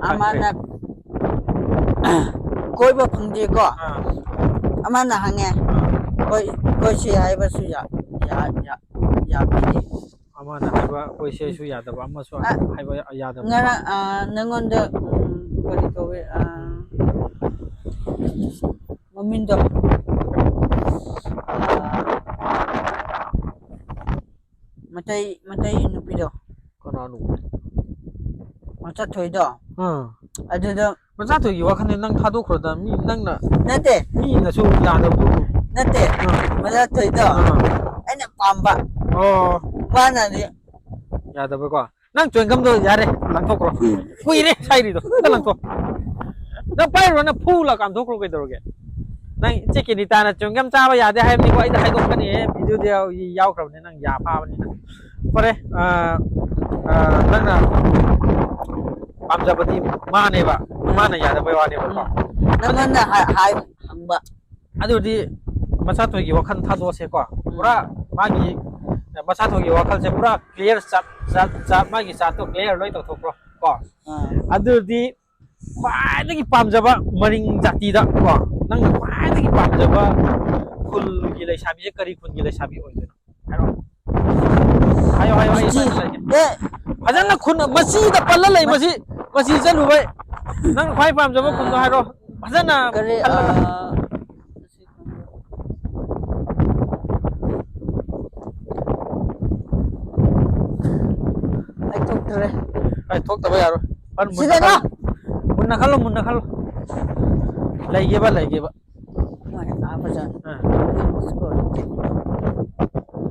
ꯑꯃꯅ ꯀꯣꯏꯕ ꯐꯪꯗꯦꯀꯣ꯫ ꯑꯥ, ꯑꯃꯅ ꯍꯪꯉꯦ, ꯑꯥ, ꯀꯣꯏ ꯀꯣꯏꯁꯤ ꯍꯥꯏꯕꯁꯨ ꯌꯥ ꯌꯥ ꯌꯥ ꯌꯥꯕꯤꯗꯦ꯫ ꯑꯃꯅ ꯍꯥꯏꯕ ꯀꯣꯏꯁꯦꯁꯨ ꯌꯥꯗꯕ, ꯑꯃꯁꯨ ꯑ, ꯍꯥꯏꯕ ꯌꯥꯗꯕ꯫ ꯉꯔꯥꯡ ꯑ, ꯅꯪꯉꯣꯟꯗ ꯎꯝ, ꯀꯔꯤ ꯀꯧꯋꯦ ꯑ, ꯃꯃꯤꯡꯗꯣ, ꯃꯇꯩ ꯃꯇꯩ ꯅꯨꯄꯤꯗꯣ, ꯀꯅꯥꯅꯣ? ꯃꯆꯥ ꯊꯣꯏꯗꯣ, ꯑꯥ꯫ ꯑꯗꯨꯗꯣ ꯃꯆꯥ ꯊꯣꯏꯒꯤ ꯋꯥꯈꯜꯗ ꯅꯪ ꯊꯥꯗꯣꯛꯈ꯭ꯔꯣꯗ, ꯃꯤ ꯅꯪꯅ, ꯅꯠꯇꯦ꯫ ꯃꯤꯅꯁꯨ ꯌꯥꯗꯕꯗꯨ꯫ ꯅꯠꯇꯦ꯫ ꯑꯥ꯫ ꯃꯆꯥ ꯊꯣꯏꯗꯣ, ꯑꯥ꯫ ꯑꯩꯅ ꯄꯥꯝꯕ꯫ ꯑꯣ꯫ ꯃꯥꯅꯗꯤ ꯌꯥꯗꯕꯀꯣ? ꯅꯪ ꯆꯣꯏꯡꯒꯝꯗꯣ ꯌꯥꯔꯦ, ꯂꯪꯊꯣꯛꯈ꯭ꯔꯣ꯫ ꯀꯨꯏꯔꯦ ꯁꯥꯏꯔꯤꯗꯣ, ꯑꯝꯇ ꯂꯪꯊꯣꯛ꯫ ꯅꯪ ꯄꯥꯏꯔꯨꯔꯣ, ꯅꯪ ꯐꯨꯂ ꯀꯥꯝꯊꯣꯛꯈ꯭ꯔꯣ, ꯀꯩꯗꯧꯔꯒꯦ? ꯅꯪ ꯏꯆꯦ ꯀꯦꯅꯤꯇꯥꯅ ꯆꯣꯏꯡꯒꯝ ꯆꯥꯕ ꯌꯥꯗꯦ ꯍꯥꯏꯕꯅꯤꯀꯣ, ꯑꯩꯗ ꯍꯥꯏꯗꯣꯛꯀꯅꯤ, ꯚꯤꯗꯤꯑꯣꯗ ꯌꯥꯎ-, ꯌꯥꯎꯈ꯭ꯔꯕꯅꯤ ꯅꯪ ꯌꯥ ꯐꯥꯕꯅꯤꯅ꯫ ꯐꯔꯦ, ꯑ, ꯑ, ꯅꯪꯅ ꯄꯥꯝꯖꯕꯗꯤ ꯃꯥꯅꯦꯕ, ꯃꯥꯅ ꯌꯥꯗꯕꯩ ꯋꯥꯅꯦꯕꯀꯣ꯫ ꯎꯝ꯫ ꯅꯪꯉꯣꯟꯗ ꯍꯥꯏ-, ꯍꯥꯏ-, ꯍꯪꯕ꯫ ꯑꯗꯨꯗꯤ ꯃꯆꯥ ꯊꯣꯏꯒꯤ ꯋꯥꯈꯜ ꯊꯥꯗꯣꯛꯑꯁꯦꯀꯣ꯫ ꯄꯨꯔꯥ ꯃꯥꯒꯤ, ꯃꯆꯥ ꯊꯣꯏꯒꯤ ꯋꯥꯈꯜꯁꯦ ꯄꯨꯔꯥ clear ꯆꯥꯠ, ꯆꯥꯠ, ꯆꯥꯠ, ꯃꯥꯒꯤ ꯆꯥꯠꯇꯣ clear ꯂꯣꯏ ꯇꯧꯊꯣꯛꯈ꯭ꯔꯣ ꯀꯣ꯫ ꯑꯥ꯫ ꯑꯗꯨꯗꯤ ꯈ꯭ꯋꯥꯏꯗꯒꯤ ꯄꯥꯝꯖꯕ ꯃꯔꯤꯡ ꯖꯥꯇꯤꯗ ꯀꯣ, ꯅꯪꯅ ꯈ꯭ꯋꯥꯏꯗꯒꯤ ꯄꯥꯝꯖꯕ ꯈꯨꯜꯒꯤ ꯂꯩꯁꯥꯕꯤꯁꯦ ꯀꯔꯤ ꯈꯨꯜꯒꯤ ꯂꯩꯁꯥꯕꯤ ꯑꯣꯏꯗꯣꯏꯅꯣ? ꯍꯥꯏꯔꯣ꯫ ꯍꯥꯏꯌꯣ, ꯍꯥꯏꯌꯣ, ꯑꯩ ꯃꯆꯤ-, ꯐꯖꯅ ꯍꯥꯏꯒꯦ꯫ ꯑꯦ! ꯐꯖꯅ ꯈꯨꯟ ꯃꯆꯤꯗ ꯄꯜꯂ ꯂꯩ, ꯃ-, ꯃꯁꯤ, ꯃꯁꯤ ꯆꯠꯂꯨꯕꯩ꯫ ꯅꯪ ꯈ꯭ꯋꯥꯏ ꯄꯥꯝꯖꯕ ꯈꯨꯟꯗꯣ ꯍꯥꯏꯔꯣ꯫ ꯐꯖꯅ ꯀꯔꯤ, ꯈꯜꯂꯒ꯫ ꯑ, ꯑꯩ ꯊꯣꯛꯇ꯭ꯔꯦ꯫ ꯑꯩ ꯊꯣꯛꯇꯕ ꯌꯥꯔꯣꯏ꯫ ꯐꯟ ꯃꯨꯟꯅ ꯁꯤꯗꯅ! ꯈꯜꯂꯨ꯫ ꯃꯨꯟꯅ ꯈꯜꯂꯨ, ꯃꯨꯟꯅ ꯈꯜꯂꯨ꯫ ꯂꯩꯒꯦꯕ, ꯂꯩꯒꯦꯕ꯫ ꯍꯣꯏ, ꯑꯥ, ꯐꯖꯅ꯫ ꯑꯥ꯫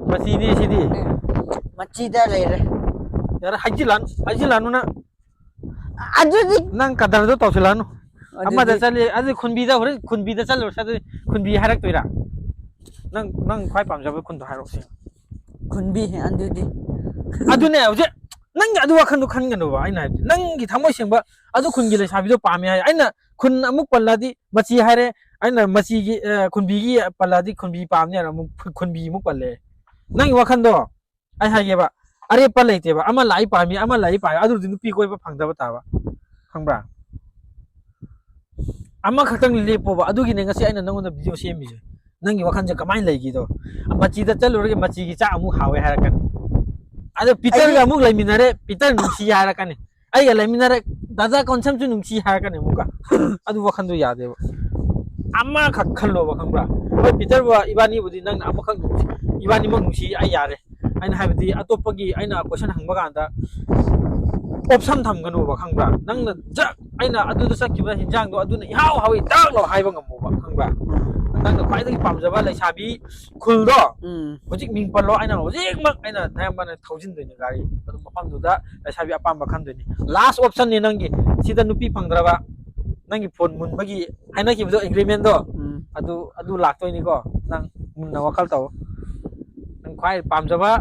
ꯃꯆꯤꯗꯤ ꯁꯤꯗꯤ꯫ ꯃꯆꯤꯗ ꯂꯩꯔꯦ꯫ ꯌꯥꯔꯦ, ꯍꯥꯏꯖꯤꯜꯂꯅꯨ, ꯍꯥꯏꯖꯤꯜꯂꯅꯨ ꯅꯪ꯫ ꯑꯗꯨꯗꯤ ꯅꯪ ꯀꯗꯔꯗꯣ ꯇꯧꯁꯤꯜꯂꯅꯨ꯫ ꯑꯗꯨꯗꯤ ꯑꯃꯗ ꯆꯠꯂꯤ, ꯑꯗꯨ ꯈꯨꯟꯕꯤꯗ, ꯍꯣꯔꯦꯟ ꯈꯨꯟꯕꯤꯗ ꯆꯠꯂꯨꯔꯁꯤ, ꯑꯗꯨꯗꯤ ꯈꯨꯟꯕꯤ ꯍꯥꯏꯔꯛꯇꯣꯏꯔꯥ? ꯅꯪ, ꯅꯪ ꯈ꯭ꯋꯥꯏ ꯄꯥꯝꯖꯕ ꯈꯨꯟꯗꯣ ꯍꯥꯏꯔꯛꯑꯣ ꯁꯤ꯫ ꯈꯨꯟꯕꯤ, ꯑꯗꯨꯗꯤ꯫ ꯑꯗꯨꯅꯦ ꯍꯧꯖꯤꯛ ꯅꯪꯒꯤ ꯑꯗꯨ ꯋꯥꯈꯜꯗꯣ ꯈꯟꯒꯅꯣꯕ, ꯑꯩꯅ ꯍꯥꯏꯕꯗꯤ ꯅꯪꯒꯤ ꯊꯃꯣꯏ ꯁꯦꯡꯕ ꯑꯗꯨ ꯈꯨꯟꯒꯤ ꯂꯩꯁꯥꯕꯤꯗꯣ ꯄꯥꯝꯃꯦ ꯍꯥꯏ꯫ ꯑꯩꯅ ꯈꯨꯟ ꯑꯃꯨꯛ ꯄꯜꯂꯗꯤ ꯃꯆꯤ ꯍꯥꯏꯔꯦ, ꯑꯩꯅ ꯃꯆꯤꯒꯤ, ꯑ, ꯈꯨꯟꯕꯤꯒꯤ ꯄꯜꯂꯗꯤ ꯈꯨꯟꯕꯤ ꯄꯥꯝꯅꯤ ꯍꯥꯏꯅ ꯑꯃꯨꯛ ꯈꯨ-, ꯈꯨꯟꯕꯤ ꯑꯃꯨꯛ ꯄꯜꯂꯦ꯫ ꯅꯪꯒꯤ ꯋꯥꯈꯜꯗꯣ ꯑꯩ ꯍꯥꯏꯒꯦꯕ, ꯑꯔꯦꯞꯄ ꯂꯩꯇꯦꯕ꯫ ꯑꯃ ꯂꯥꯛꯏ ꯄꯥꯝꯃꯤ, ꯑꯃ ꯂꯥꯛꯏ ꯄꯥꯝꯃꯤ, ꯑꯗꯨꯗꯤ ꯅꯨꯄꯤ ꯀꯣꯏꯕ ꯐꯪꯗꯕ ꯇꯥꯕ꯫ ꯈꯪꯕ꯭ꯔꯥ? ꯑꯃꯈꯛꯇꯪ ꯂꯦꯞꯄꯣꯕ꯫ ꯑꯗꯨꯒꯤꯅꯦ ꯉꯁꯤ ꯑꯩꯅ ꯅꯪꯉꯣꯟꯗ ꯚꯤꯗꯤꯑꯣ ꯁꯦꯝꯃꯤꯁꯦ꯫ ꯅꯪꯒꯤ ꯋꯥꯈꯜꯁꯦ ꯀꯃꯥꯏꯅ ꯂꯩꯒꯦꯗꯣ꯫ ꯃꯆꯤꯗ ꯆꯠꯂꯨꯔꯒ ꯃꯆꯤꯒꯤ ꯆꯥꯛ ꯑꯃꯨꯛ ꯍꯥꯎꯋꯦ ꯍꯥꯏꯔꯛꯀꯅꯤ꯫ ꯑꯗꯣ ꯄꯤꯇꯔꯒ ꯑꯩꯗꯤ ꯑꯃꯨꯛ ꯂꯩꯃꯤꯟꯅꯔꯦ, ꯄꯤꯇꯔ ꯅꯨꯡꯁꯤ ꯍꯥꯏꯔꯛꯀꯅꯤ꯫ ꯑꯩꯒ ꯂꯩꯃꯤꯟꯅꯔꯦ, ꯗꯥꯗꯥ ꯀꯣꯟꯁꯝꯁꯨ ꯅꯨꯡꯁꯤ ꯍꯥꯏꯔꯛꯀꯅꯤ ꯑꯃꯨꯛꯀ꯫ ꯑꯗꯨ ꯋꯥꯈꯜꯗꯣ ꯌꯥꯗꯦꯕ꯫ ꯑꯃꯈꯛ ꯈꯜꯂꯣꯕ, ꯈꯪꯕ꯭ꯔꯥ? ꯍꯣꯏ, ꯄꯤꯇꯔꯕꯨ, ꯏꯕꯥꯅꯤꯕꯨꯗꯤ ꯅꯪꯅ ꯑꯃꯈꯛ ꯅꯨꯡꯁꯤ, ꯏꯕꯥꯅꯤꯃꯛ ꯅꯨꯡꯁꯤ, ꯑꯩ ꯌꯥꯔꯦ꯫ ꯑꯩꯅ ꯍꯥꯏꯕꯗꯤ, ꯑꯇꯣꯞꯄꯒꯤ ꯑꯩꯅ ꯀꯣꯏꯁꯟ ꯍꯪꯕ ꯀꯥꯟꯗ ꯑꯣꯞꯁꯟ ꯊꯝꯒꯅꯣꯕ, ꯈꯪꯕ꯭ꯔꯥ? ꯅꯪꯅ ꯖꯛ ꯑꯩꯅ ꯑꯗꯨꯗ ꯆꯠꯈꯤꯕ ꯍꯤꯟꯖꯥꯡꯗꯣ ꯑꯗꯨꯅ ꯏꯍꯥꯎ ꯍꯥꯎꯋꯤ ꯇꯥꯛꯂꯣ ꯍꯥꯏꯕ ꯉꯝꯃꯣꯕ, ꯈꯪꯕ꯭ꯔꯥ? ꯅꯪꯅ ꯈ꯭ꯋꯥꯏꯗꯒꯤ ꯄꯥꯝꯖꯕ ꯂꯩꯁꯥꯕꯤ ꯈꯨꯜꯗꯣ, ꯎꯝ꯫ ꯍꯧꯖꯤꯛ ꯃꯤꯡ ꯄꯜꯂꯣ, ꯑꯩꯅ ꯍꯧꯖꯤꯛꯃꯛ ꯑꯩꯅ ꯅꯌꯥꯝꯕꯅ ꯊꯧꯖꯤꯟꯗꯣꯏꯅꯦ ꯒꯥꯔꯤ꯫ ꯑꯗꯨ ꯃꯐꯝꯗꯨꯗ ꯂꯩꯁꯥꯕꯤ ꯑꯄꯥꯝꯕ ꯈꯟꯗꯣꯏꯅꯤ꯫ ꯂꯥꯁ ꯑꯣꯞꯁꯟꯅꯤ ꯅꯪꯒꯤ꯫ ꯁꯤꯗ ꯅꯨꯄꯤ ꯐꯪꯗ꯭ꯔꯕ, ꯅꯪꯒꯤ ꯐꯣꯟ ꯃꯨꯟꯕꯒꯤ ꯍꯥꯏꯅꯈꯤꯕꯗꯣ, ꯑꯦꯒ꯭ꯔꯤꯃꯦꯟꯗꯣ, ꯎꯝ꯫ ꯑꯗꯨ, ꯑꯗꯨ ꯂꯥꯛꯇꯣꯏꯅꯤꯀꯣ꯫ ꯅꯪ ꯃꯨꯟꯅ ꯋꯥꯈꯜ ꯇꯧ꯫ ꯅꯪ ꯈ꯭ꯋꯥꯏ ꯄꯥꯝꯖꯕ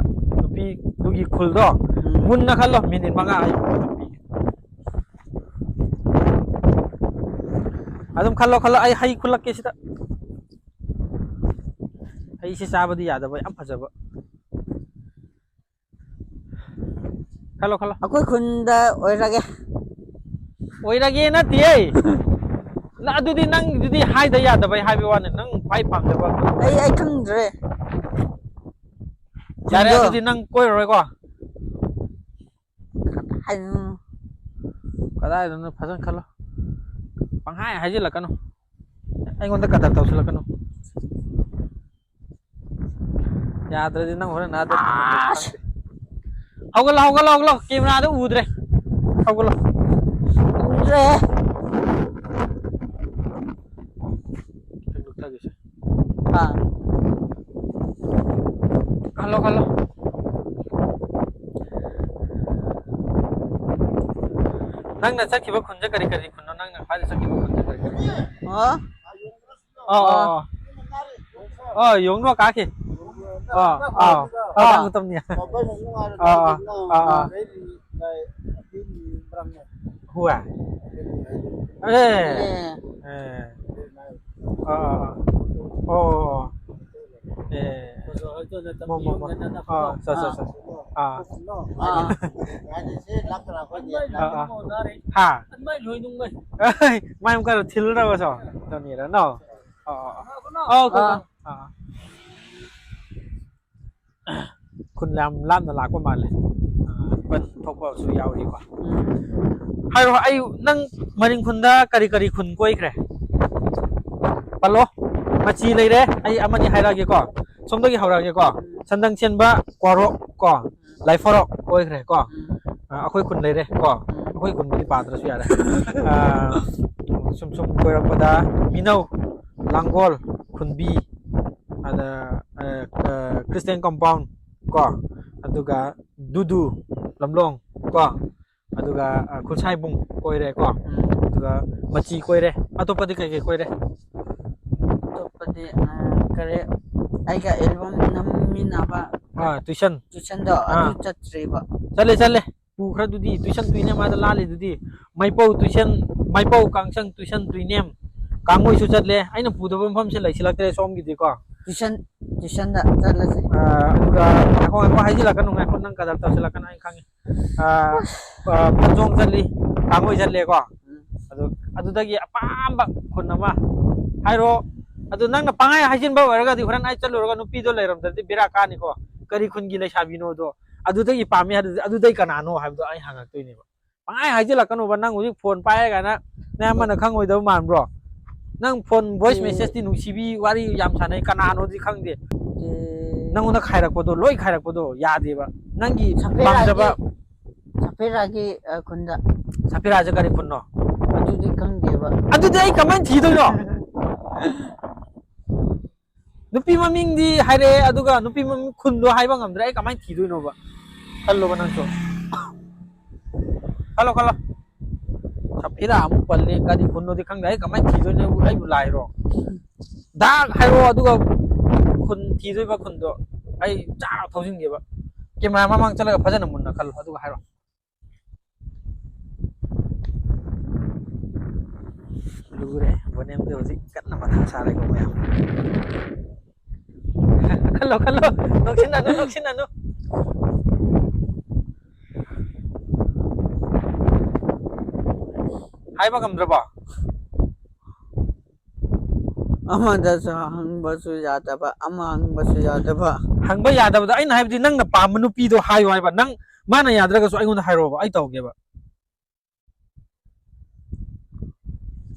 ꯅꯨꯄꯤꯗꯨꯒꯤ ꯈꯨꯜꯗꯣ ꯎꯝ꯫ ꯃꯨꯟꯅ ꯈꯜꯂꯣ꯫ ꯃꯤꯅꯤꯠ ꯃꯉꯥ ꯑꯩ ꯄꯤꯒꯦ꯫ ꯑꯗꯨꯝ ꯈꯜꯂꯣ, ꯈꯜꯂꯣ꯫ ꯑꯩ ꯍꯩ ꯈꯨꯜꯂꯛꯀꯦ ꯁꯤꯗ꯫ ꯍꯩꯁꯦ ꯆꯥꯕꯗꯤ ꯌꯥꯗꯕ, ꯌꯥꯝ ꯐꯖꯕ꯫ ꯈꯜꯂꯣ, ꯈꯜꯂꯣ꯫ ꯑꯩꯈꯣꯏ ꯈꯨꯟꯗ ꯑꯣꯏꯔꯒꯦ꯫ ꯑꯣꯏꯔꯒꯦ ꯅꯠꯇꯤꯌꯦ꯫ ꯅ-, ꯑꯗꯨꯗꯤ ꯅꯪꯗꯨꯗꯤ ꯍꯥꯏꯗ ꯌꯥꯗꯕꯩ ꯍꯥꯏꯕ ꯋꯥꯅꯤ, ꯅꯪ ꯈ꯭ꯋꯥꯏ ꯄꯥꯝꯖꯕ꯫ ꯑꯩ, ꯑꯩ ꯈꯪꯗ꯭ꯔꯦ꯫ ꯌꯥꯔꯦ, ꯈꯨꯟꯗꯣ꯫ ꯑꯗꯨꯗꯤ ꯅꯪ ꯀꯣꯏꯔꯔꯣꯏꯀꯣ? ꯍꯥꯏ-, ꯀꯗꯥꯏꯗꯅꯣ, ꯐꯖꯅ ꯈꯜꯂꯣ꯫ ꯄꯪꯍꯥꯏ ꯍꯥꯏꯖꯤꯜꯂꯛꯀꯅꯨ꯫ ꯑꯩꯉꯣꯟꯗ ꯀꯗꯔ ꯇꯧꯁꯤꯜꯂꯛꯀꯅꯨ꯫ ꯌꯥꯗ꯭ꯔꯗꯤ ꯅꯪ ꯍꯣꯔꯦꯟ ꯑꯥꯗ ꯑꯁ! ꯍꯧꯒꯠꯂꯣ, ꯍꯧꯒꯠꯂꯣ, ꯍꯧꯒꯠꯂꯣ꯫ ꯀꯦꯃꯦꯔꯥꯗ ꯎꯗ꯭ꯔꯦ꯫ ꯍꯧꯒꯠꯂꯣ꯫ ꯎꯗ꯭ꯔꯦ꯫ ꯈꯤꯇꯪ ꯂꯨꯞꯊꯒꯦꯁꯦ꯫ ꯑꯥ꯫ ꯈꯜꯂꯣ, ꯈꯜꯂꯣ꯫ ꯅꯪꯅ ꯆꯠꯈꯤꯕ ꯈꯨꯟꯁꯦ ꯀꯔꯤ ꯀꯔꯤ ꯈꯨꯟꯅꯣ? ꯅꯪꯅ ꯈ꯭ꯋꯥꯏꯗꯩ ꯆꯠꯈꯤꯕ ꯈꯨꯟꯁꯦ ꯀꯔꯤ ꯀꯔꯤ? ꯑꯣ꯫ ꯑꯣ, ꯑꯣ, ꯑꯣ꯫ ꯑꯣ, ꯌꯣꯡꯅꯣ ꯀꯥꯈꯤ꯫ ꯑꯣ, ꯑꯣ, ꯑꯣ, ꯑꯣ꯫ ꯇꯥꯡ ꯇꯝꯅꯤ꯫ ꯑꯣ, ꯑꯣ, ꯑꯣ, ꯑꯣ꯫ ꯍꯨꯋꯥ꯫ ꯑꯦ꯫ ꯑꯦ꯫ ꯑꯦ꯫ ꯑꯣ, ꯑꯣ, ꯑꯣ꯫ ꯑꯣ꯫ ꯑꯦ꯫ ꯃꯣ, ꯃꯣ, ꯃꯣ꯫ ꯑꯥ, ꯆꯣ, ꯆꯣ, ꯆꯣ꯫ ꯑꯥ꯫ ꯑꯥ꯫ ꯑꯥ, ꯑꯥ꯫ ꯍꯥ? ꯃꯥꯏ ꯑꯃꯨꯛꯀ ꯊꯤꯜꯂꯨꯔꯕ ꯁꯣ? ꯇꯧꯅꯤꯔ, ꯅꯣ? ꯑꯥ, ꯑꯥ, ꯑꯥ꯫ ꯑꯣ, ꯀꯣ, ꯀꯣ꯫ ꯑꯥ꯫ ꯑꯥ꯫ ꯈꯨꯟ ꯌꯥꯝ ꯂꯥꯞꯅ ꯂꯥꯛꯄ ꯃꯥꯜꯂꯦ꯫ ꯑꯥ, ꯕꯟ ꯊꯣꯛꯄꯁꯨ ꯌꯥꯎꯔꯤꯀꯣ꯫ ꯎꯝ꯫ ꯍꯥꯏꯔꯣ, ꯑꯩ, ꯅꯪ ꯃꯔꯤꯡ ꯈꯨꯟꯗ ꯀꯔꯤ ꯀꯔꯤ ꯈꯨꯟ ꯀꯣꯏꯈ꯭ꯔꯦ? ꯄꯜꯂꯣ꯫ ꯃꯆꯤ ꯂꯩꯔꯦ꯫ ꯑꯩ ꯑꯃꯅꯤ ꯍꯥꯏꯔꯛꯑꯒꯦꯀꯣ꯫ ꯁꯣꯝꯗꯒꯤ ꯍꯧꯔꯛꯑꯒꯦꯀꯣ꯫ ꯁꯟꯗꯪ ꯆꯦꯟꯕ, ꯀ꯭ꯋꯥꯔꯣꯛ ꯀꯣ, ꯂꯥꯏꯐꯔꯣꯛ ꯑꯣꯏꯈ꯭ꯔꯦ ꯀꯣ꯫ ꯎꯝ꯫ ꯑ, ꯑꯩꯈꯣꯏ ꯈꯨꯟ ꯂꯩꯔꯦ ꯀꯣ꯫ ꯎꯝ꯫ ꯑꯩꯈꯣꯏ ꯈꯨꯟꯕꯨꯗꯤ ꯄꯥꯗ꯭ꯔꯁꯨ ꯌꯥꯔꯦ꯫ ꯑ, ꯁꯨꯝ ꯁꯨꯝ ꯀꯣꯏꯔꯛꯄꯗ ꯃꯤꯅꯧ, ꯂꯥꯡꯒꯣꯜ, ꯈꯨꯟꯕꯤ, ꯑꯗ, ꯑ, ꯑ, ꯈ꯭ꯔꯤꯁꯇꯤꯌꯥꯟ ꯀꯝꯄꯥꯎꯟ ꯀꯣ, ꯑꯗꯨꯒ ꯗꯨꯗꯨ, ꯂꯝꯂꯣꯡ ꯀꯣ, ꯑꯗꯨꯒ, ꯑ, ꯈꯨꯠꯁꯥꯏꯕꯨꯡ ꯀꯣꯏꯔꯦ ꯀꯣ, ꯎꯝ꯫ ꯑꯗꯨꯒ ꯃꯆꯤ ꯀꯣꯏꯔꯦ꯫ ꯑꯇꯣꯞꯄꯗꯤ ꯀꯩ ꯀꯩ ꯀꯣꯏꯔꯦ? ꯑꯇꯣꯞꯄꯗꯤ, ꯑ, ꯀꯔꯤ, ꯑꯩꯒ ꯑꯦꯜꯕꯝ ꯅꯝꯃꯤꯟꯅꯕ ꯑꯥ, tuition꯫ Tuitionꯗꯣ, ꯑꯗꯨ ꯑꯥ꯫ ꯆꯠꯇ꯭ꯔꯤꯕ꯫ ꯆꯠꯂꯦ, ꯆꯠꯂꯦ꯫ ꯄꯨꯈ꯭ꯔꯗꯨꯗꯤ, tuition ꯇꯨꯏꯅꯦꯝ ꯑꯥꯗ ꯂꯥꯜꯂꯤꯗꯨꯗꯤ꯫ ꯃꯩꯄꯧ tuition, ꯃꯩꯄꯧ ꯀꯥꯡꯁꯪ tuition ꯇꯨꯏꯅꯦꯝ꯫ ꯀꯥꯡꯉꯣꯏꯁꯨ ꯆꯠꯂꯦ꯫ ꯑꯩꯅ ꯄꯨꯗꯕ ꯃꯐꯝꯁꯦ ꯂꯩꯁꯤꯜꯂꯛꯇ꯭ꯔꯦ ꯁꯣꯝꯒꯤꯗꯤꯀꯣ꯫ Tuition, tuitionꯗ ꯆꯠꯂꯁꯤ꯫ ꯑ, ꯑꯗꯨꯒ ꯉꯥꯏꯈꯣ, ꯉꯥꯏꯈꯣ, ꯍꯥꯏꯖꯤꯜꯂꯛꯀꯅꯨ, ꯉꯥꯏꯈꯣ, ꯅꯪ ꯀꯗꯔ ꯇꯧꯁꯤꯜꯂꯛꯀꯅꯨ, ꯑꯩ ꯈꯪꯉꯤ꯫ ꯑ, ꯑ, ꯐꯟꯖꯣꯡ ꯆꯠꯂꯤ, ꯀꯥꯡꯉꯣꯏ ꯆꯠꯂꯦꯀꯣ꯫ ꯎꯝ꯫ ꯑꯗꯨ, ꯑꯗꯨꯗꯒꯤ ꯑꯄꯥꯝꯕ ꯈꯨꯟ ꯑꯃ ꯍꯥꯏꯔꯣ꯫ ꯑꯗꯨ ꯅꯪꯅ ꯄꯪꯍꯥꯏ ꯍꯥꯏꯖꯤꯟꯕ ꯑꯣꯏꯔꯒꯗꯤ ꯍꯣꯔꯦꯟ ꯑꯩ ꯆꯠꯂꯨꯔꯒ ꯅꯨꯄꯤꯗꯣ ꯂꯩꯔꯝꯗ꯭ꯔꯗꯤ ꯕꯦꯔꯥ ꯀꯥꯅꯤꯀꯣ꯫ ꯀꯔꯤ ꯈꯨꯟꯒꯤ ꯂꯩꯁꯥꯕꯤꯅꯣꯗꯣ, ꯑꯗꯨꯗꯒꯤ ꯄꯥꯝꯃꯤ ꯍꯥꯏꯗꯨꯗꯤ, ꯑꯗꯨꯗꯩ ꯀꯅꯥꯅꯣ ꯍꯥꯏꯕꯗꯣ ꯑꯩ ꯍꯪꯉꯛꯇꯣꯏꯅꯦꯕ꯫ ꯄꯪꯍꯥꯏ ꯍꯥꯏꯖꯤꯜꯂꯛꯀꯅꯣꯕ, ꯅꯪ ꯍꯧꯖꯤꯛ phone ꯄꯥꯏꯔꯒꯅ ꯅꯌꯥꯝꯕꯅ ꯈꯪꯉꯣꯏꯗꯕ ꯃꯥꯟꯕ꯭ꯔꯣ? ꯅꯪ phone voice messageꯇꯤ ꯅꯨꯡꯁꯤꯕꯤ ꯋꯥꯔꯤ ꯌꯥꯝ ꯁꯥꯟꯅꯩ, ꯀꯅꯥꯅꯣꯗꯤ ꯈꯪꯗꯦ꯫ ꯅꯪꯉꯣꯟꯗ ꯈꯥꯏꯔꯛꯄꯗꯣ, ꯂꯣꯏ ꯈꯥꯏꯔꯛꯄꯗꯣ ꯌꯥꯗꯦꯕ꯫ ꯅꯪꯒꯤ ꯁꯐꯤꯔꯥꯒꯤ, ꯄꯥꯝꯖꯕ ꯁꯐꯤꯔꯥꯒꯤ, ꯑ, ꯈꯨꯟꯗ꯫ ꯁꯐꯤꯔꯥꯁꯦ ꯀꯔꯤ ꯈꯨꯟꯅꯣ? ꯑꯗꯨꯗꯤ ꯈꯪꯗꯦꯕ꯫ ꯑꯗꯨꯗꯤ ꯑꯩ ꯀꯃꯥꯏꯅ ꯊꯤꯗꯣꯏꯅꯣ? ꯅꯨꯄꯤ ꯃꯃꯤꯡꯗꯤ ꯍꯥꯏꯔꯛꯑꯦ, ꯑꯗꯨꯒ ꯅꯨꯄꯤ ꯃꯃꯤꯡ ꯈꯨꯟꯗꯣ ꯍꯥꯏꯕ ꯉꯝꯗ꯭ꯔꯦ꯫ ꯑꯩ ꯀꯃꯥꯏꯅ ꯊꯤꯗꯣꯏꯅꯣꯕ? ꯈꯜꯂꯣꯕ ꯅꯪꯁꯨ꯫ ꯈꯜꯂꯣ, ꯈꯜꯂꯣ꯫ ꯁꯐꯤꯔꯥ ꯑꯃꯨꯛ ꯄꯜꯂꯦ, ꯀꯔꯤ ꯈꯨꯟꯅꯣꯗꯤ ꯈꯪꯗꯦ꯫ ꯑꯩ ꯀꯃꯥꯏꯅ ꯊꯤꯗꯣꯏꯅꯣ? ꯑꯩꯕꯨ ꯂꯥꯏꯔꯣ? ꯗꯥꯛ ꯍꯥꯏꯔꯣ, ꯑꯗꯨꯒ ꯈꯨꯟ ꯊꯤꯗꯣꯏꯕ ꯈꯨꯟꯗꯣ ꯑꯩ ꯆꯥꯔ ꯊꯧꯖꯤꯟꯒꯦꯕ꯫ Camera ꯃꯃꯥꯡ ꯆꯠꯂꯒ ꯐꯖꯅ ꯃꯨꯟꯅ ꯈꯜꯂꯣ, ꯑꯗꯨꯒ ꯍꯥꯏꯔꯣ꯫ ꯂꯨꯔꯦ, ꯕꯣꯅꯦꯝꯗꯤ ꯍꯧꯖꯤꯛ ꯀꯟꯅ ꯃꯊꯥ ꯁꯥꯔꯦꯀꯣ ꯃꯌꯥꯝ꯫ ꯈꯜꯂꯣ, ꯈꯜꯂꯣ, ꯅꯣꯛꯁꯤꯟꯅꯅꯨ, ꯅꯣꯛꯁꯤꯟꯅꯅꯨ꯫ ꯍꯥꯏꯕ ꯉꯝꯗ꯭ꯔꯕꯣ? ꯑꯃꯗꯁꯨ ꯍꯪꯕꯁꯨ ꯌꯥꯗꯕ, ꯑꯃ ꯍꯪꯕꯁꯨ ꯌꯥꯗꯕ꯫ ꯍꯪꯕ ꯌꯥꯗꯕꯗꯣ ꯑꯩꯅ ꯍꯥꯏꯕꯗꯤ ꯅꯪꯅ ꯄꯥꯝꯕ ꯅꯨꯄꯤꯗꯣ ꯍꯥꯏꯌꯣ ꯍꯥꯏꯕ꯫ ꯅꯪ, ꯃꯥꯅ ꯌꯥꯗ꯭ꯔꯒꯁꯨ ꯑꯩꯉꯣꯟꯗ ꯍꯥꯏꯔꯛꯑꯣꯕ, ꯑꯩ ꯇꯧꯒꯦꯕ꯫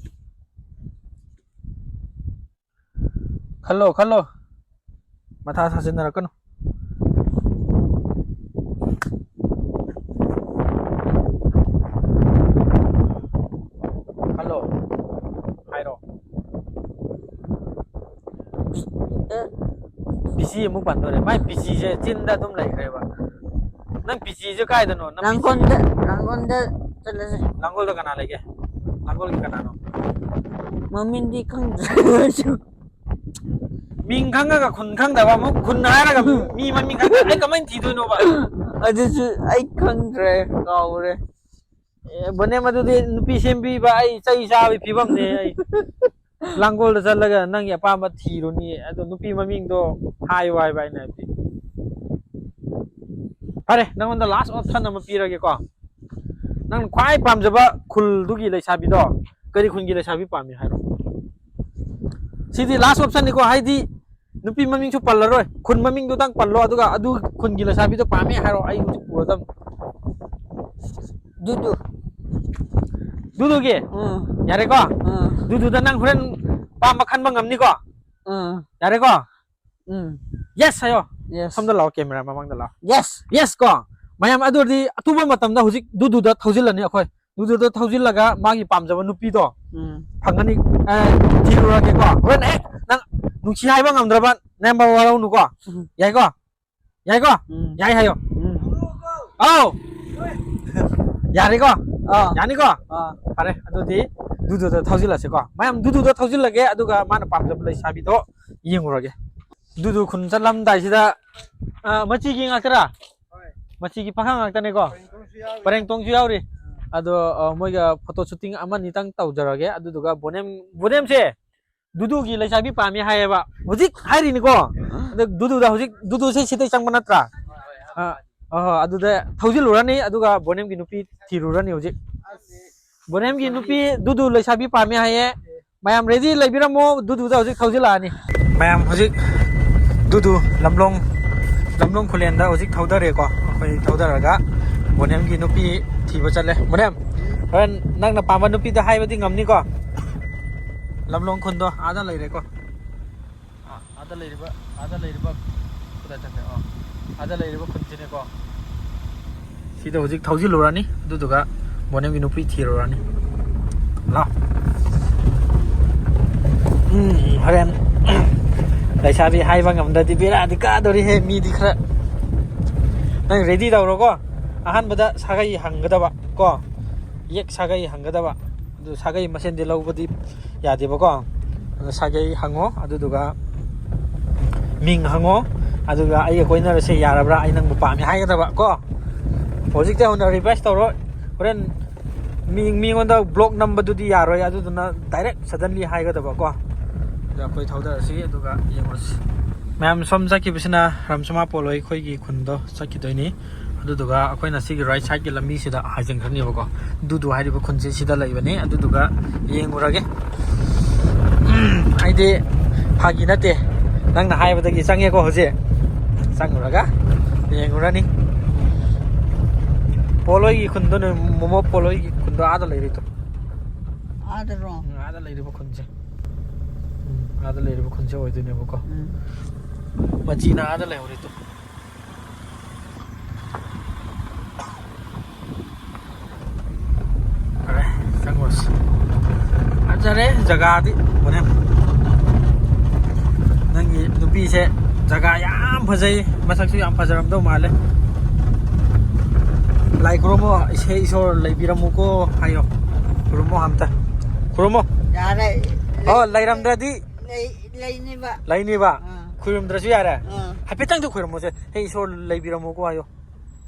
ꯈꯜꯂꯣ, ꯈꯜꯂꯣ꯫ ꯃꯊꯥ ꯁꯥꯖꯤꯟꯅꯔꯛꯀꯅꯨ꯫ ꯈꯜꯂꯣ꯫ ꯍꯥꯏꯔꯣ꯫ ꯄꯤꯆꯤ ꯑꯃꯨꯛ ꯄꯟꯗꯣꯔꯦ꯫ ꯃꯥꯏ ꯄꯤꯆꯤꯁꯦ ꯆꯤꯟꯗ ꯑꯗꯨꯝ ꯂꯩꯈ꯭ꯔꯦꯕ꯫ ꯅꯪ ꯄꯤꯆꯤꯁꯦ ꯀꯥꯏꯗꯅꯣ? ꯅꯪ ꯄꯤꯆꯤ ꯔꯥꯡꯒꯣꯟꯗ, ꯔꯥꯡꯒꯣꯟꯗ ꯆꯠꯂꯁꯦ꯫ ꯂꯥꯡꯒꯣꯜꯗ ꯀꯅꯥ ꯂꯩꯒꯦ? ꯂꯥꯡꯒꯣꯜꯒꯤ ꯀꯅꯥꯅꯣ? ꯃꯃꯤꯡꯗꯤ ꯈꯪꯗ꯭ꯔꯦ ꯑꯩꯁꯨ꯫ ꯃꯤꯡ ꯈꯪꯉꯒ ꯈꯨꯟ ꯈꯪꯗꯕ ꯑꯃꯨꯛ, ꯈꯨꯟ ꯍꯥꯏꯔꯒ ꯃꯤ ꯃꯃꯤꯡ ꯈꯪꯗꯕ꯫ ꯑꯩ ꯀꯃꯥꯏꯅ ꯊꯤꯗꯣꯏꯅꯣꯕ? ꯑꯗꯨꯁꯨ ꯑꯩ ꯈꯪꯗ꯭ꯔꯦ, ꯀꯥꯎꯔꯦ꯫ ꯑꯦ, ꯕꯣꯅꯦꯝ, ꯑꯗꯨꯗꯤ ꯅꯨꯄꯤ ꯁꯦꯝꯕꯤꯕ ꯑꯩ ꯆꯩ ꯆꯥꯕꯒꯤ ꯐꯤꯕꯝꯅꯦ ꯑꯩ꯫ ꯂꯥꯡꯒꯣꯜꯗ ꯆꯠꯂꯒ ꯅꯪꯒꯤ ꯑꯄꯥꯝꯕ ꯊꯤꯔꯨꯅꯤ, ꯑꯗꯣ ꯅꯨꯄꯤ ꯃꯃꯤꯡꯗꯣ ꯍꯥꯏꯌꯨ ꯍꯥꯏꯕ ꯑꯩꯅ ꯍꯥꯏꯕꯗꯤ꯫ ꯐꯔꯦ, ꯅꯪꯉꯣꯟꯗ last option ꯑꯃ ꯄꯤꯔꯒꯦꯀꯣ꯫ ꯅꯪ ꯈ꯭ꯋꯥꯏ ꯄꯥꯝꯖꯕ ꯈꯨꯜꯗꯨꯒꯤ ꯂꯩꯁꯥꯕꯤꯗꯣ, ꯀꯔꯤ ꯈꯨꯟꯒꯤ ꯂꯩꯁꯥꯕꯤ ꯄꯥꯝꯃꯤ ꯍꯥꯏꯔꯣ꯫ ꯁꯤꯗꯤ last option ꯅꯤꯀꯣ, ꯍꯥꯏꯗꯤ ꯅꯨꯄꯤ ꯃꯃꯤꯡꯁꯨ ꯄꯜꯂꯔꯣꯏ, ꯈꯨꯟ ꯃꯃꯤꯡꯗꯨꯗꯪ ꯄꯜꯂꯣ, ꯑꯗꯨꯒ ꯑꯗꯨ ꯈꯨꯟꯒꯤ ꯂꯩꯁꯥꯕꯤꯗꯣ ꯄꯥꯝꯃꯦ ꯍꯥꯏꯔꯣ, ꯑꯩ ꯍꯧꯖꯤꯛ ꯄꯨꯔꯗꯝ꯫ ꯗꯨꯗꯨ꯫ ꯗꯨꯗꯨꯒꯤ? ꯎꯝ꯫ ꯌꯥꯔꯦꯀꯣ? ꯎꯝ꯫ ꯗꯨꯗꯨꯗ ꯅꯪ ꯍꯣꯔꯦꯟ ꯄꯥꯝꯕ ꯈꯟꯕ ꯉꯝꯅꯤꯀꯣ? ꯎꯝ꯫ ꯌꯥꯔꯦꯀꯣ? ꯎꯝ꯫ Yes ꯍꯥꯏꯌꯣ꯫ Yes꯫ ꯁꯣꯝꯗ ꯂꯥꯛꯑꯣ, camera ꯃꯃꯥꯡꯗ ꯂꯥꯛꯑꯣ꯫ Yes꯫ Yes ꯀꯣ? ꯃꯌꯥꯝ, ꯑꯗꯨ ꯑꯣꯏꯔꯗꯤ ꯑꯊꯨꯕ ꯃꯇꯝꯗ ꯍꯧꯖꯤꯛ ꯗꯨꯗꯨꯗ ꯊꯧꯖꯤꯜꯂꯅꯤ ꯑꯩꯈꯣꯏ꯫ ꯗꯨꯗꯨꯗ ꯊꯧꯖꯤꯜꯂꯒ ꯃꯥꯒꯤ ꯄꯥꯝꯖꯕ ꯅꯨꯄꯤꯗꯣ ꯎꯝ꯫ ꯐꯪꯒꯅꯤ, ꯑꯦ, ꯊꯤꯔꯨꯔꯒꯦꯀꯣ꯫ ꯍꯣꯔꯦꯟ ꯍꯦꯛ ꯅꯪ ꯅꯨꯡꯁꯤ ꯍꯥꯏꯕ ꯉꯝꯗ꯭ꯔꯕ ꯅꯌꯥꯝꯕ ꯋꯥꯔꯧꯅꯨꯀꯣ꯫ ꯎꯝ꯫ ꯌꯥꯏꯀꯣ? ꯌꯥꯏꯀꯣ? ꯎꯝ꯫ ꯌꯥꯏ ꯍꯥꯏꯌꯣ꯫ ꯎꯝ꯫ ꯑꯥꯎ! ꯌꯥꯔꯦꯀꯣ? ꯑꯥ꯫ ꯌꯥꯅꯤꯀꯣ? ꯑꯥ꯫ ꯐꯔꯦ, ꯑꯗꯨꯗꯤ ꯗꯨꯗꯨꯗ ꯊꯧꯖꯤꯜꯂꯁꯤꯀꯣ꯫ ꯃꯌꯥꯝ ꯗꯨꯗꯨꯗ ꯊꯧꯖꯤꯜꯂꯒꯦ, ꯑꯗꯨꯒ ꯃꯥꯅ ꯄꯥꯝꯖꯕ ꯂꯩꯁꯥꯕꯤꯗꯣ ꯌꯦꯡꯉꯨꯔꯒꯦ꯫ ꯗꯨꯗꯨ ꯈꯨꯟ ꯆꯠꯂꯝꯗꯥꯏꯁꯤꯗ, ꯑ, ꯃꯆꯤꯒꯤ ꯉꯥꯛꯇꯔꯥ? ꯍꯣꯏ꯫ ꯃꯆꯤꯒꯤ ꯄꯥꯈꯪ ꯉꯥꯛꯇꯅꯦꯀꯣ? ꯄꯔꯦꯡꯇꯣꯡꯁꯨ ꯌꯥꯎꯔꯤ꯫ ꯄꯔꯦꯡꯇꯣꯡꯁꯨ ꯌꯥꯎꯔꯤ꯫ ꯑꯥ꯫ ꯑꯗꯣ, ꯑ, ꯃꯣꯏꯒ photo shooting ꯑꯃ ꯑꯅꯤꯇꯪ ꯇꯧꯖꯔꯒꯦ꯫ ꯑꯗꯨꯗꯨꯒ ꯕꯣꯅꯦꯝ, ꯕꯣꯅꯦꯝꯁꯦ ꯗꯨꯗꯨꯒꯤ ꯂꯩꯁꯥꯕꯤ ꯄꯥꯝꯃꯤ ꯍꯥꯏꯌꯦꯕ꯫ ꯍꯧꯖꯤꯛ ꯍꯥꯏꯔꯤꯅꯤꯀꯣ꯫ ꯑꯗꯣ ꯗꯨꯗꯨꯗ ꯍꯧꯖꯤꯛ, ꯗꯨꯗꯨꯁꯦ ꯁꯤꯗꯩ ꯆꯪꯕ ꯅꯠꯇ꯭ꯔꯥ? ꯑ, ꯑꯍꯣ, ꯑꯗꯨꯗ ꯊꯧꯖꯤꯜꯂꯨꯔꯅꯤ, ꯑꯗꯨꯒ ꯕꯣꯅꯦꯝꯒꯤ ꯅꯨꯄꯤ ꯊꯤꯔꯨꯔꯅꯤ ꯍꯧꯖꯤꯛ꯫ ꯕꯣꯅꯦꯝꯒꯤ ꯅꯨꯄꯤ ꯗꯨꯗꯨ ꯂꯩꯁꯥꯕꯤ ꯄꯥꯝꯃꯤ ꯍꯥꯏꯌꯦ꯫ ꯃꯌꯥꯝ ready ꯂꯩꯕꯤꯔꯝꯃꯣ, ꯗꯨꯗꯨꯗ ꯍꯧꯖꯤꯛ ꯊꯧꯖꯤꯜꯂꯛꯑꯅꯤ꯫ ꯃꯌꯥꯝ ꯍꯧꯖꯤꯛ ꯗꯨꯗꯨ ꯂꯝꯂꯣꯡ, ꯂꯝꯂꯣꯡ ꯈꯨꯂꯦꯟꯗ ꯍꯧꯖꯤꯛ ꯊꯧꯗꯔꯦꯀꯣ꯫ ꯑꯩꯈꯣꯏ ꯊꯧꯗꯔꯒ ꯕꯣꯅꯦꯝꯒꯤ ꯅꯨꯄꯤ ꯊꯤꯕ ꯆꯠꯂꯦ꯫ ꯕꯣꯅꯦꯝ, ꯍꯣꯔꯦꯟ ꯅꯪꯅ ꯄꯥꯝꯕ ꯅꯨꯄꯤꯗ ꯍꯥꯏꯕꯗꯤ ꯉꯝꯅꯤꯀꯣ? ꯂꯝꯂꯣꯡ ꯈꯨꯟꯗꯣ ꯑꯥꯗ ꯂꯩꯔꯦꯀꯣ꯫ ꯑꯥꯗ ꯂꯩꯔꯤꯕ, ꯑꯥꯗ ꯂꯩꯔꯤꯕ, ꯀꯗꯥꯏ ꯆꯠꯈ꯭ꯔꯦ? ꯑꯣ, ꯑꯥꯗ ꯂꯩꯔꯤꯕ ꯈꯨꯟꯁꯤꯅꯦꯀꯣ꯫ ꯁꯤꯗ ꯍꯧꯖꯤꯛ ꯊꯧꯖꯤꯜꯂꯨꯔꯅꯤ, ꯑꯗꯨꯗꯨꯒ ꯕꯣꯅꯦꯝꯒꯤ ꯅꯨꯄꯤ ꯊꯤꯔꯨꯔꯅꯤ꯫ ꯂꯥꯎ꯫ ꯎꯝ, ꯍꯣꯔꯦꯟ ꯂꯩꯁꯥꯕꯤ ꯍꯥꯏꯕ ꯉꯝꯗ꯭ꯔꯗꯤ ꯕꯦꯔꯥꯗꯤ ꯀꯥꯗꯣꯔꯤꯍꯦ, ꯃꯤꯗꯤ ꯈꯔ꯫ ꯅꯪ ready ꯇꯧꯔꯣꯀꯣ꯫ ꯑꯍꯥꯟꯕꯗ ꯁꯥꯒꯩ ꯍꯪꯒꯗꯕ ꯀꯣ, ꯌꯦꯛ ꯁꯥꯒꯩ ꯍꯪꯒꯗꯕ꯫ ꯑꯗꯨ ꯁꯥꯒꯩ ꯃꯁꯦꯟꯗꯤ ꯂꯧꯕꯗꯤ ꯌꯥꯗꯦꯕꯀꯣ꯫ ꯑꯗꯣ ꯁꯥꯒꯩ ꯍꯪꯉꯣ, ꯑꯗꯨꯗꯨꯒ ꯃꯤꯡ ꯍꯪꯉꯣ, ꯑꯗꯨꯒ "ꯑꯩꯒ ꯀꯣꯏꯅꯔꯁꯦ ꯌꯥꯔꯕ꯭ꯔꯥ? ꯑꯩ ꯅꯪꯕꯨ ꯄꯥꯝꯃꯦ" ꯍꯥꯏꯒꯗꯕ ꯀꯣ꯫ ꯍꯧꯖꯤꯛꯇꯤ ꯍꯧꯅ revise ꯇꯧꯔꯣ꯫ ꯍꯣꯔꯦꯟ ꯃꯤ, ꯃꯤꯉꯣꯟꯗ block ꯅꯝꯕꯗꯨꯗꯤ ꯌꯥꯔꯣꯏ, ꯑꯗꯨꯗꯨꯅ direct suddenly ꯍꯥꯏꯒꯗꯕ ꯀꯣ꯫ ꯑꯗꯣ ꯑꯩꯈꯣꯏ ꯊꯧꯗꯔꯁꯤ, ꯑꯗꯨꯒ ꯌꯦꯡꯉꯨꯔꯁꯤ꯫ ꯃꯌꯥꯝ ꯁꯣꯝ ꯆꯠꯈꯤꯕꯁꯤꯅ ꯔꯥꯝꯁꯃꯥ ꯄꯣꯂꯣꯏ ꯑꯩꯈꯣꯏꯒꯤ ꯈꯨꯟꯗꯣ ꯆꯠꯈꯤꯗꯣꯏꯅꯤ꯫ ꯑꯗꯨꯗꯨꯒ ꯑꯩꯈꯣꯏꯅ ꯁꯤꯒꯤ right sideꯀꯤ ꯂꯝꯕꯤꯁꯤꯗ ꯍꯥꯏꯖꯤꯟꯈ꯭ꯔꯅꯦꯕꯀꯣ꯫ ꯗꯨꯗꯨ ꯍꯥꯏꯔꯤꯕ ꯈꯨꯟꯁꯦ ꯁꯤꯗ ꯂꯩꯕꯅꯤ꯫ ꯑꯗꯨꯗꯨꯒ ꯌꯦꯡꯉꯨꯔꯒꯦ꯫ ꯎꯝ, ꯑꯩꯗꯤ ꯐꯥꯒꯤ ꯅꯠꯇꯦ, ꯅꯪꯅ ꯍꯥꯏꯕꯗꯒꯤ ꯆꯪꯉꯦꯀꯣ꯫ ꯍꯧꯖꯤꯛ ꯆꯪꯉꯨꯔꯒ ꯌꯦꯡꯉꯨꯔꯅꯤ꯫ ꯄꯣꯂꯣꯏꯒꯤ ꯈꯨꯟꯗꯣ, ꯅꯣꯏ ꯃꯣꯃꯣ ꯄꯣꯂꯣꯏꯒꯤ ꯈꯨꯟꯗꯣ ꯑꯥꯗ ꯂꯩꯔꯤꯗꯣ꯫ ꯑꯥꯗꯔꯣ? ꯎꯝ, ꯑꯥꯗ ꯂꯩꯔꯤꯕ ꯈꯨꯟꯁꯦ꯫ ꯎꯝ, ꯑꯥꯗ ꯂꯩꯔꯤꯕ ꯈꯨꯟꯁꯦ ꯑꯣꯏꯗꯣꯏꯅꯦꯕꯀꯣ꯫ ꯎꯝ꯫ ꯃꯆꯤꯅ ꯑꯥꯗ ꯂꯩꯍꯧꯔꯤꯗꯣ꯫ ꯐꯔꯦ, ꯆꯪꯉꯨꯔꯁꯤ꯫ ꯐꯖꯔꯦ ꯖꯒꯥꯗꯤ꯫ ꯍꯣꯔꯦꯟ ꯅꯪꯒꯤ ꯅꯨꯄꯤꯁꯦ ꯖꯒꯥ ꯌꯥꯝ ꯐꯖꯩ, ꯃꯁꯛꯁꯨ ꯌꯥꯝ ꯐꯖꯔꯝꯗꯧ ꯃꯥꯜꯂꯦ꯫ ꯂꯥꯏ ꯈꯨꯔꯨꯝꯃꯣ, "ꯏꯁꯦ ꯏꯁꯣꯔ ꯂꯩꯕꯤꯔꯝꯃꯨꯀꯣ" ꯍꯥꯏꯌꯣ꯫ ꯈꯨꯔꯨꯝꯃꯣ ꯑꯝꯇ꯫ ꯈꯨꯔꯨꯝꯃꯣ꯫ ꯌꯥꯔꯦ꯫ ꯑꯣ, ꯂꯩꯔꯝꯗ꯭ꯔꯗꯤ? ꯂꯩ-, ꯂꯩꯅꯤꯕ꯫ ꯂꯩꯅꯤꯕ? ꯑꯥ꯫ ꯈꯨꯔꯨꯝꯗ꯭ꯔꯁꯨ ꯌꯥꯔꯦ? ꯑꯥ꯫ ꯍꯥꯏꯐꯦꯠꯇꯪꯗꯤ ꯈꯨꯔꯨꯝꯃꯣꯁꯦ꯫ "ꯍꯦ ꯏꯁꯣꯔ ꯂꯩꯕꯤꯔꯝꯃꯨꯀꯣ" ꯍꯥꯏꯌꯣ꯫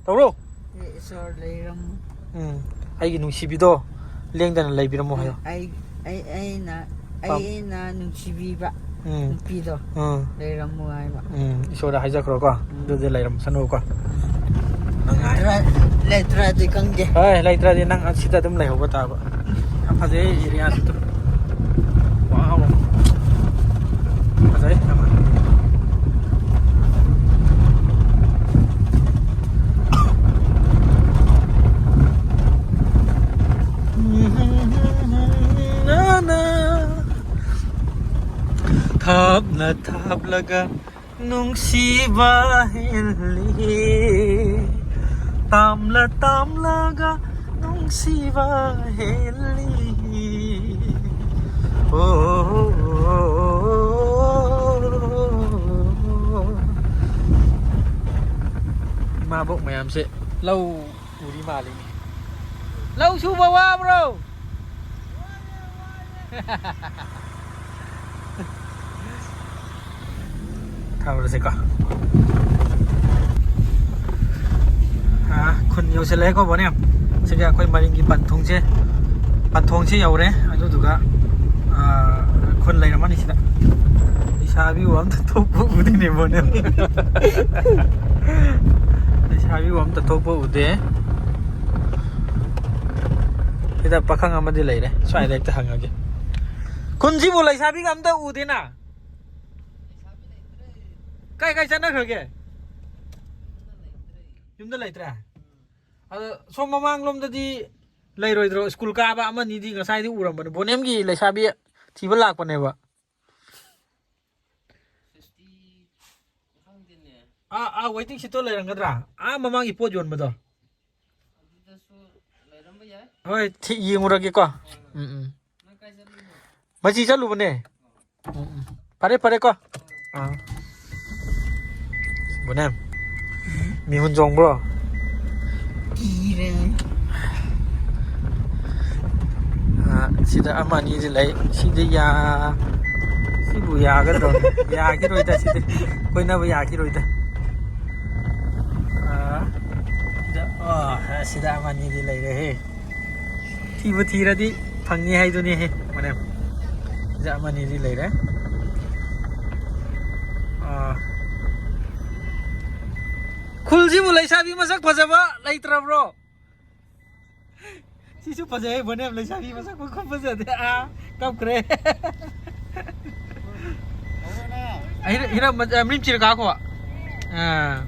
ꯇꯧꯔꯣ꯫ ꯍꯦ ꯏꯁꯣꯔ ꯂꯩꯔꯝꯃꯨ꯫ ꯎꯝ, "ꯑꯩꯒꯤ ꯅꯨꯡꯁꯤꯕꯤꯗꯣ ꯂꯦꯡꯗꯅ ꯂꯩꯕꯤꯔꯝꯃꯣ" ꯍꯥꯏꯌꯣ꯫ ꯑꯩ, ꯑꯩ, ꯑꯩꯅ, ꯄꯥꯝ- ꯑꯩꯅ ꯅꯨꯡꯁꯤꯕꯤꯕ ꯎꯝ꯫ ꯅꯨꯄꯤꯗꯣ ꯎꯝ꯫ ꯂꯩꯔꯝꯃꯨ ꯍꯥꯏꯕ꯫ ꯎꯝ, ꯏꯁꯣꯔꯗ ꯍꯥꯏꯖꯈ꯭ꯔꯣꯀꯣ꯫ ꯎꯝ꯫ ꯑꯗꯨꯗꯤ ꯂꯩꯔꯝꯁꯅꯨꯀꯣ꯫ ꯅꯪ ꯍꯥꯏ- ꯂꯩꯇ꯭ꯔ-, ꯂꯩꯇ꯭ꯔꯗꯤ ꯈꯪꯗꯦ꯫ ꯍꯣꯏ, ꯂꯩꯇ꯭ꯔꯗꯤ ꯅꯪ ꯑꯁꯤꯗ ꯑꯗꯨꯝ ꯂꯩꯍꯧꯕ ꯇꯥꯕ꯫ ꯌꯥꯝ ꯐꯖꯩ areaꯁꯤꯗ꯫ Wow꯫ ꯐꯖꯩ ꯌꯥꯝꯅ꯫ ꯅꯥ, ꯅꯥ꯫ ꯊꯥ ꯅ ꯊꯥꯞꯂꯒ ꯅꯨꯡꯁꯤꯕ ꯍꯦꯜꯂꯤ, ꯇꯥꯝꯂ ꯇꯥꯝꯂꯒ ꯅꯨꯡꯁꯤꯕ ꯍꯦꯜꯂꯤ꯫ ꯑꯣ, ꯏꯃꯥꯕꯣꯛ ꯃꯌꯥꯝꯁꯦ ꯂꯧ ꯎꯔꯤ ꯃꯥꯜꯂꯤꯅꯦ꯫ ꯂꯧ ꯁꯨꯕ ꯋꯥꯕ꯭ꯔꯣ? ꯊꯥꯔꯨꯔꯁꯦꯀꯣ꯫ ꯑꯥ, ꯈꯨꯟ ꯌꯧꯁꯤꯜꯂꯛꯑꯦꯀꯣ, ꯕꯣꯅꯦ꯫ ꯁꯤꯒ ꯑꯩꯈꯣꯏ ꯃꯔꯤꯡꯒꯤ ꯄꯟꯊꯨꯡꯁꯦ, ꯄꯟꯊꯣꯡꯁꯦ ꯌꯧꯔꯦ꯫ ꯑꯗꯨꯗꯨꯒ, ꯑꯥ, ꯈꯨꯟ ꯂꯩꯔꯝꯃꯅꯤ ꯁꯤꯗ꯫ ꯂꯩꯁꯥꯕꯤ ꯑꯝꯇ ꯊꯣꯛꯄ ꯎꯗꯦꯅꯦ, ꯕꯣꯅꯦ꯫ ꯂꯩꯁꯥꯕꯤ ꯑꯝꯇ ꯊꯣꯛꯄ ꯎꯗꯦ꯫ ꯁꯤꯗ ꯄꯥꯈꯪ ꯑꯃꯗꯤ ꯂꯩꯔꯦ, ꯁ꯭ꯋꯥꯏꯗ ꯍꯦꯛꯇ ꯍꯪꯉꯒꯦ꯫ ꯈꯨꯟꯁꯤꯕꯨ ꯂꯩꯁꯥꯕꯤꯒ ꯑꯝꯇ ꯎꯗꯦꯅ? ꯀꯥꯏ ꯀꯥꯏ ꯆꯠꯅꯈ꯭ꯔꯒꯦ? ꯌꯨꯝꯗ ꯂꯩꯇ꯭ꯔꯦ? ꯑꯗꯣ ꯁꯣꯝ ꯃꯃꯥꯡꯂꯣꯝꯗꯗꯤ ꯂꯩꯔꯣꯏꯗ꯭ꯔꯣ? ꯁ꯭ꯀꯨꯜ ꯀꯥꯕ ꯑꯃꯅꯤꯗꯤ ꯉꯁꯥꯏꯗꯤ ꯎꯔꯝꯕꯅꯦ, ꯕꯣꯅꯦꯝꯒꯤ ꯂꯩꯁꯥꯕꯤ ꯊꯤꯕ ꯂꯥꯛꯄꯅꯦꯕ꯫ ꯑꯥ, ꯑꯥ, ꯋꯦꯇꯤꯡ ꯁꯤꯠꯇꯣ ꯂꯩꯔꯝꯒꯗ꯭ꯔꯥ? ꯑꯥ, ꯃꯃꯥꯡꯒꯤ ꯄꯣꯠ ꯌꯣꯟꯕꯗꯣ꯫ ꯍꯣꯏ, ꯊꯤ-, ꯌꯦꯡꯉꯨꯔꯒꯦꯀꯣ꯫ ꯎꯝ, ꯎꯝ꯫ ꯃꯁꯤ ꯆꯠꯂꯨꯕꯅꯦ꯫ ꯎꯝ, ꯎꯝ꯫ ꯐꯔꯦ, ꯐꯔꯦꯀꯣ꯫ ꯑꯥ꯫ ꯕꯣꯅꯦꯝ, ꯃꯤꯍꯨꯟ ꯆꯣꯡꯕ꯭ꯔꯣ? ꯀꯤꯔꯦ꯫ ꯑꯥ, ꯁꯤꯗ ꯑꯃ ꯑꯅꯤꯗꯤ ꯂꯩ꯫ ꯁꯤꯗꯤ ꯌꯥ-, ꯁꯤꯕꯨ ꯌꯥꯒꯗ꯭ꯔꯣ? ꯌꯥꯈꯤꯔꯣꯏꯗ ꯁꯤꯗꯤ꯫ ꯀꯣꯏꯅꯕ ꯌꯥꯈꯤꯔꯣꯏꯗ꯫ ꯑꯥ, ꯁꯤꯗ, ꯑꯥ, ꯁꯤꯗ ꯑꯃ ꯑꯅꯤꯗꯤ ꯂꯩꯔꯦꯍꯦ꯫ ꯊꯤꯕꯨ ꯊꯤꯔꯗꯤ ꯐꯪꯉꯤ ꯍꯥꯏꯗꯨꯅꯤꯍꯦ, ꯃꯅꯦ꯫ ꯁꯤꯗ ꯑꯃ ꯑꯅꯤꯗꯤ ꯂꯩꯔꯦ꯫ ꯑꯥ꯫ ꯈꯨꯜꯁꯤꯕꯨ ꯂꯩꯁꯥꯕꯤ ꯃꯁꯛ ꯐꯖꯕ ꯂꯩꯇ꯭ꯔꯕ꯭ꯔꯣ? ꯁꯤꯁꯨ ꯐꯖꯩ, ꯕꯣꯅꯦꯝ, ꯂꯩꯁꯥꯕꯤ ꯃꯁꯛ ꯃꯈꯨ ꯐꯖꯗꯦ꯫ ꯑꯥ, ꯀꯞꯈ꯭ꯔꯦ꯫ ꯑꯩꯅ, ꯏꯅ ꯃ-, ꯃꯤꯝ ꯆꯤꯔ ꯀꯥꯈꯣ꯫ ꯑꯥ꯫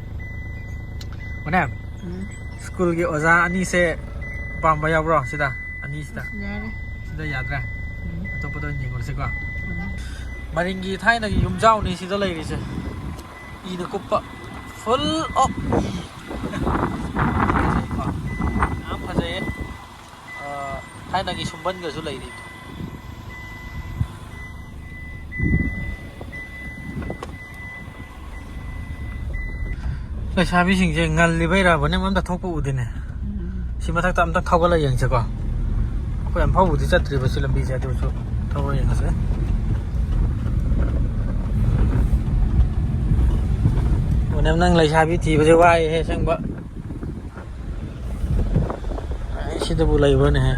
ꯕꯣꯅꯦꯝ, ꯎꯝ꯫ ꯁ꯭ꯀꯨꯜꯒꯤ ꯑꯣꯖꯥ ꯑꯅꯤꯁꯦ ꯄꯥꯝꯕ ꯌꯥꯎꯕ꯭ꯔꯣ ꯁꯤꯗ? ꯑꯅꯤꯁꯤꯗ? ꯑꯁ, ꯌꯥꯔꯦ꯫ ꯁꯤꯗ ꯌꯥꯗ꯭ꯔꯦ? ꯎꯝ꯫ ꯑꯇꯣꯞꯄꯗ ꯑꯣꯏꯅ ꯌꯦꯡꯉꯨꯔꯁꯤꯀꯣ꯫ ꯎꯝ꯫ ꯃꯔꯤꯡꯒꯤ ꯊꯥꯏꯅꯒꯤ ꯌꯨꯝꯖꯥꯎꯅꯤ ꯁꯤꯗ ꯂꯩꯔꯤꯁꯦ꯫ ꯏꯅ ꯀꯨꯞꯄ꯫ Full of E. ꯌꯥꯝ ꯐꯖꯩꯌꯦ꯫ ꯑ, ꯊꯥꯏꯅꯒꯤ ꯁꯨꯝꯕꯟꯒꯁꯨ ꯂꯩꯔꯤ꯫ ꯂꯩꯁꯥꯕꯤꯁꯤꯡꯁꯦ ꯉꯜꯂꯤꯕꯩꯔꯥ ꯕꯣꯅꯦꯝ ꯑꯝꯇ ꯊꯣꯛꯄ ꯎꯗꯦꯅꯦ꯫ ꯎꯝ꯫ ꯁꯤ ꯃꯊꯛꯇ ꯑꯝꯇ ꯊꯧꯒꯠꯂ ꯌꯦꯡꯁꯤꯀꯣ꯫ ꯑꯩꯈꯣꯏ ꯑꯝꯐꯥꯎꯕꯨꯗꯤ ꯆꯠꯇ꯭ꯔꯤꯕ ꯁꯤ ꯂꯝꯕꯤꯁꯦ, ꯑꯗꯨꯁꯨ ꯊꯧꯒꯠꯂ ꯌꯦꯡꯉꯁꯦ꯫ ꯕꯣꯅꯦꯝ, ꯅꯪ ꯂꯩꯁꯥꯕꯤ ꯊꯤꯕꯁꯦ ꯋꯥꯏꯍꯦ ꯑꯁꯦꯡꯕ꯫ ꯑꯩ ꯁꯤꯗꯕꯨ ꯂꯩꯕ꯭ꯔꯅꯦꯍꯦ?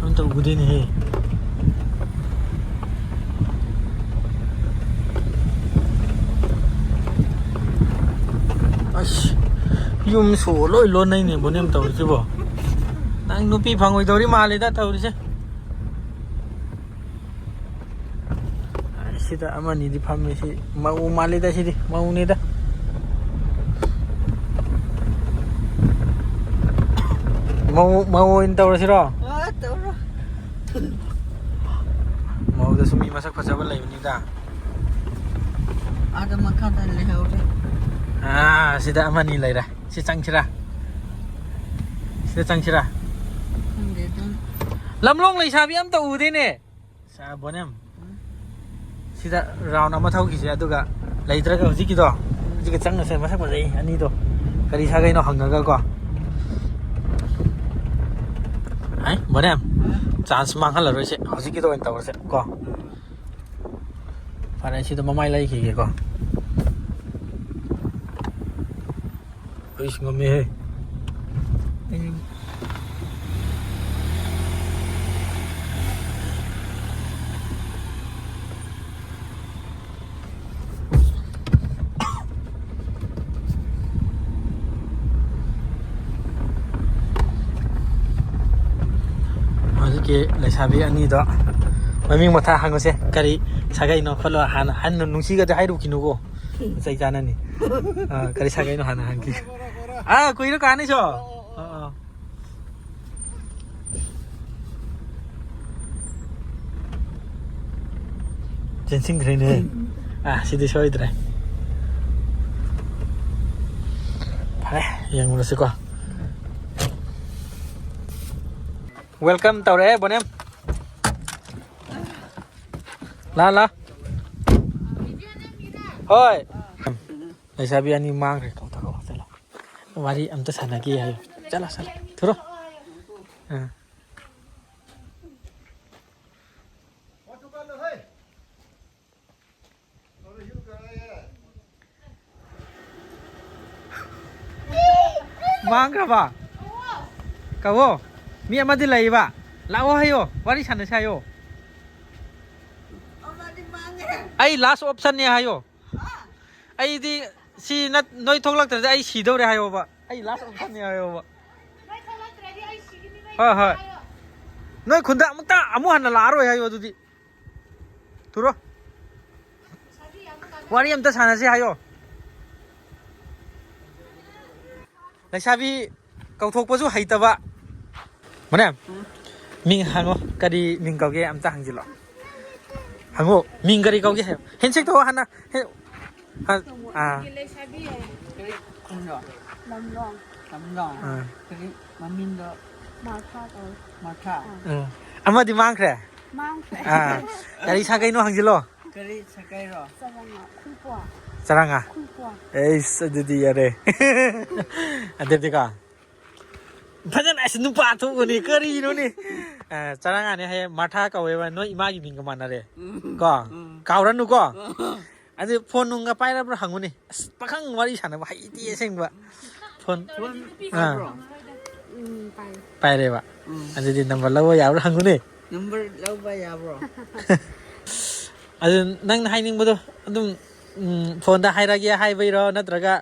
ꯑꯝꯇ ꯎꯗꯦꯅꯦꯍꯦ꯫ ꯑꯁ, ꯌꯨꯝ ꯁꯣ ꯂꯣꯏ ꯂꯣꯟꯅꯩꯅꯦ ꯕꯣꯅꯦꯝ ꯇꯧꯔꯤꯁꯤꯕꯣ꯫ ꯅꯪ ꯅꯨꯄꯤ ꯐꯪꯉꯣꯏꯗꯧꯔꯤ ꯃꯥꯜꯂꯦꯗ ꯇꯧꯔꯤꯁꯦ꯫ ꯁꯤꯗ ꯑꯃꯅꯤꯗꯤ ꯐꯝꯃꯤ꯫ ꯁꯤ ꯃꯧ ꯃꯥꯜꯂꯤꯗ, ꯁꯤꯗꯤ ꯃꯧꯅꯤꯗ꯫ ꯃꯧ, ꯃꯧ ꯑꯣꯏꯅ ꯇꯧꯔꯁꯤꯔꯣ? ꯑ, ꯇꯧꯔꯣ꯫ ꯃꯧꯗꯁꯨ ꯃꯤ ꯃꯁꯛ ꯐꯖꯕ ꯂꯩꯕꯅꯤꯗ꯫ ꯑꯥꯗ ꯃꯈꯥꯗ ꯂꯩꯍꯧꯔꯦ꯫ ꯑꯥ, ꯁꯤꯗ ꯑꯃꯅꯤ ꯂꯩꯔꯦ꯫ ꯁꯤ ꯆꯪꯁꯤꯔꯥ? ꯁꯤꯗ ꯆꯪꯁꯤꯔꯥ? ꯈꯪꯗꯦ, ꯑꯗꯨꯝ꯫ ꯂꯝꯂꯣꯡ ꯂꯩꯁꯥꯕꯤ ꯑꯝꯇ ꯎꯗꯦꯅꯦ꯫ ꯁꯥ ꯕꯣꯅꯦꯝ꯫ ꯎꯝ꯫ ꯁꯤꯗ round ꯑꯃ ꯊꯧꯈꯤꯁꯦ, ꯑꯗꯨꯒ ꯂꯩꯇ꯭ꯔꯒ ꯍꯧꯖꯤꯛꯀꯤꯗꯣ, ꯍꯧꯖꯤꯛꯀꯤ ꯆꯪꯉꯁꯦ, ꯃꯁꯛ ꯐꯖꯩ ꯑꯅꯤꯗꯣ꯫ ꯀꯔꯤ ꯁꯥꯒꯩꯅꯣ ꯍꯪꯉꯒꯀꯣ꯫ ꯍꯥꯏ, ꯕꯣꯅꯦꯝ꯫ ꯍꯥ? Chance ꯃꯥꯡꯍꯜꯂꯔꯣꯏꯁꯦ, ꯍꯧꯖꯤꯛꯀꯤꯗꯣ ꯑꯣꯏꯅ ꯇꯧꯔꯁꯦ ꯀꯣ꯫ ꯐꯔꯦ, ꯁꯤꯗ ꯃꯃꯥꯏ ꯂꯩꯈꯤꯒꯦꯀꯣ꯫ ꯑꯩꯁ, ꯉꯝꯃꯦꯍꯦ꯫ ꯑꯩ ꯍꯧꯖꯤꯛꯀꯤ ꯂꯩꯁꯥꯕꯤ ꯑꯅꯤꯗꯣ ꯃꯃꯤꯡ ꯃꯊꯥ ꯍꯪꯉꯨꯁꯦ, ꯀꯔꯤ ꯁꯥꯒꯩꯅꯣ ꯈꯣꯠꯂꯣ꯫ ꯍꯥꯟꯅ ꯍꯟꯅ ꯅꯨꯡꯁꯤꯒꯗꯤ ꯍꯥꯏꯔꯨꯈꯤꯅꯨꯀꯣ꯫ ꯆꯩ ꯆꯥꯅꯅꯤ꯫ ꯑꯥ, ꯀꯔꯤ ꯁꯥꯒꯩꯅꯣ ꯍꯥꯟꯅ ꯍꯪꯈꯤ꯫ ꯑꯥ, ꯀꯨꯏꯔ ꯀꯥꯟꯅꯤꯁꯣ꯫ ꯑꯥ, ꯑꯥ꯫ ꯆꯦꯟꯁꯤꯟꯈ꯭ꯔꯦꯅꯦ꯫ ꯑꯥ, ꯁꯤꯗꯤ ꯁꯣꯏꯗ꯭ꯔꯦ꯫ ꯐꯔꯦ, ꯌꯦꯡꯉꯨꯔꯁꯤꯀꯣ꯫ Welcome ꯇꯧꯔꯛꯑꯦ, ꯕꯣꯅꯦꯝ꯫ ꯂꯥ, ꯂꯥ꯫ ꯍꯣꯏ꯫ ꯂꯩꯁꯥꯕꯤ ꯑꯅꯤ ꯃꯥꯡꯈ꯭ꯔꯦ꯫ ꯀꯧꯊꯣꯔꯛꯑꯣ, ꯆꯠꯂꯣ꯫ ꯋꯥꯔꯤ ꯑꯝꯇ ꯁꯥꯟꯅꯒꯦ ꯍꯥꯏꯌꯨ꯫ ꯆꯠꯂꯣ, ꯆꯠꯂꯣ꯫ ꯊꯨꯔꯣ꯫ ꯑꯥ꯫ ꯃꯥꯡꯈ꯭ꯔꯕ? ꯀꯧꯋꯣ꯫ ꯃꯤ ꯑꯃꯗꯤ ꯂꯩꯕ꯫ ꯂꯥꯛꯑꯣ ꯍꯥꯏꯌꯣ꯫ ꯋꯥꯔꯤ ꯁꯥꯟꯅꯁꯦ ꯍꯥꯏꯌꯣ꯫ ꯑꯩ last option ꯅꯦ ꯍꯥꯏꯌꯣ꯫ ꯑꯩꯗꯤ ꯁꯤ ꯅꯠ-, ꯅꯣꯏ ꯊꯣꯛꯂꯛꯇ꯭ꯔꯗꯤ ꯑꯩ ꯁꯤꯗꯧꯔꯦ ꯍꯥꯏꯌꯣꯕ꯫ ꯑꯩ last option ꯅꯦ ꯍꯥꯏꯌꯣꯕ꯫ ꯍꯣꯏ, ꯍꯣꯏ꯫ ꯅꯣꯏ ꯈꯨꯟꯗ ꯑꯃꯨꯛꯇ, ꯑꯃꯨꯛ ꯍꯟꯅ ꯂꯥꯛꯑꯔꯣꯏ ꯍꯥꯏꯌꯣ ꯑꯗꯨꯗꯤ꯫ ꯊꯨꯔꯣ꯫ ꯋꯥꯔꯤ ꯑꯝꯇ ꯁꯥꯟꯅꯁꯤ ꯍꯥꯏꯌꯣ꯫ ꯂꯩꯁꯥꯕꯤ ꯀꯧꯊꯣꯛꯄꯁꯨ ꯍꯩꯇꯕ꯫ ꯃꯅꯦ, ꯎꯝ꯫ ꯃꯤꯡ ꯍꯪꯉꯣ꯫ ꯀꯔꯤ ꯃꯤꯡ ꯀꯧꯒꯦ ꯑꯝꯇ ꯍꯪꯖꯤꯜꯂꯣ꯫ ꯍꯪꯉꯣ, ꯃꯤꯡ ꯀꯔꯤ ꯀꯧꯒꯦ ꯍꯥꯏꯌꯣ꯫ Handshake ꯇꯧꯋꯣ ꯍꯥꯟꯅ꯫ ꯍꯦ-, ꯍꯥꯟ-, ꯑꯥ꯫ ꯂꯩꯁꯥꯕꯤ ꯍꯥꯏ꯫ ꯀꯔꯤ ꯈꯨꯟꯅꯣ? ꯂꯝꯂꯣꯡ꯫ ꯂꯝꯂꯣꯡ꯫ ꯑꯥ꯫ ꯀꯔꯤ ꯃꯃꯤꯡꯗꯣ? ꯃꯥꯔꯊꯥ ꯀꯧꯋꯦ꯫ ꯃꯥꯔꯊꯥ꯫ ꯑꯥ꯫ ꯎꯝ꯫ ꯑꯃꯗꯤ ꯃꯥꯡꯈ꯭ꯔꯦ꯫ ꯃꯥꯡꯈ꯭ꯔꯦ꯫ ꯑꯥ꯫ ꯀꯔꯤ ꯁꯥꯒꯩꯅꯣ ꯍꯪꯖꯤꯜꯂꯣ꯫ ꯀꯔꯤ ꯁꯥꯒꯩꯔꯣ? ꯆꯔꯥꯡꯉꯥ, ꯈꯨꯜꯄ꯭ꯋꯥ꯫ ꯆꯔꯥꯡꯉꯥ? ꯈꯨꯜꯄ꯭ꯋꯥ꯫ ꯑꯩꯁ, ꯑꯗꯨꯗꯤ ꯌꯥꯔꯦ꯫ ꯑꯗꯨꯗꯤꯀꯣ, ꯐꯖꯅ ꯑꯁ ꯅꯨꯄꯥ ꯊꯣꯛꯄꯅꯤ ꯀꯔꯤꯅꯣꯅꯦ? ꯑ, ꯆꯔꯥꯡꯉꯥꯅꯦ ꯍꯥꯏꯌꯦ, ꯃꯥꯔꯊꯥ ꯀꯧꯋꯦꯕ, ꯅꯣꯏ ꯏꯃꯥꯒꯤ ꯃꯤꯡꯒ ꯃꯥꯟꯅꯔꯦ꯫ ꯎꯝ꯫ ꯀꯣ? ꯎꯝ꯫ ꯀꯥꯎꯔꯅꯨꯀꯣ? ꯑꯗꯨ ꯐꯣꯟ ꯅꯨꯡꯒ ꯄꯥꯏꯔꯕ꯭ꯔꯥ ꯍꯪꯉꯨꯅꯦ꯫ ꯑꯁ, ꯄꯥꯈꯪ ꯋꯥꯔꯤ ꯁꯥꯟꯅꯕ ꯍꯩꯇꯦ ꯑꯁꯦꯡꯕ꯫ ꯐꯣꯟ ꯐꯣꯟ ꯑꯥ꯫ ꯄꯥꯏꯕ꯭ꯔꯣ? ꯎꯝ, ꯄꯥꯏ꯫ ꯄꯥꯏꯔꯦꯕ꯫ ꯎꯝ꯫ ꯑꯗꯨꯗꯤ ꯅꯝꯕꯔ ꯂꯧꯕ ꯌꯥꯕ꯭ꯔꯥ ꯍꯪꯉꯨꯅꯦ꯫ ꯅꯝꯕꯔ ꯂꯧꯕ ꯌꯥꯕ꯭ꯔꯣ? ꯑꯗꯨ ꯅꯪꯅ ꯍꯥꯏꯅꯤꯡꯕꯗꯣ ꯑꯗꯨꯝ, ꯎꯝ, ꯐꯣꯟꯗ ꯍꯥꯏꯔꯒꯦ ꯍꯥꯏꯕꯩꯔꯣ, ꯅꯠꯇ꯭ꯔꯒ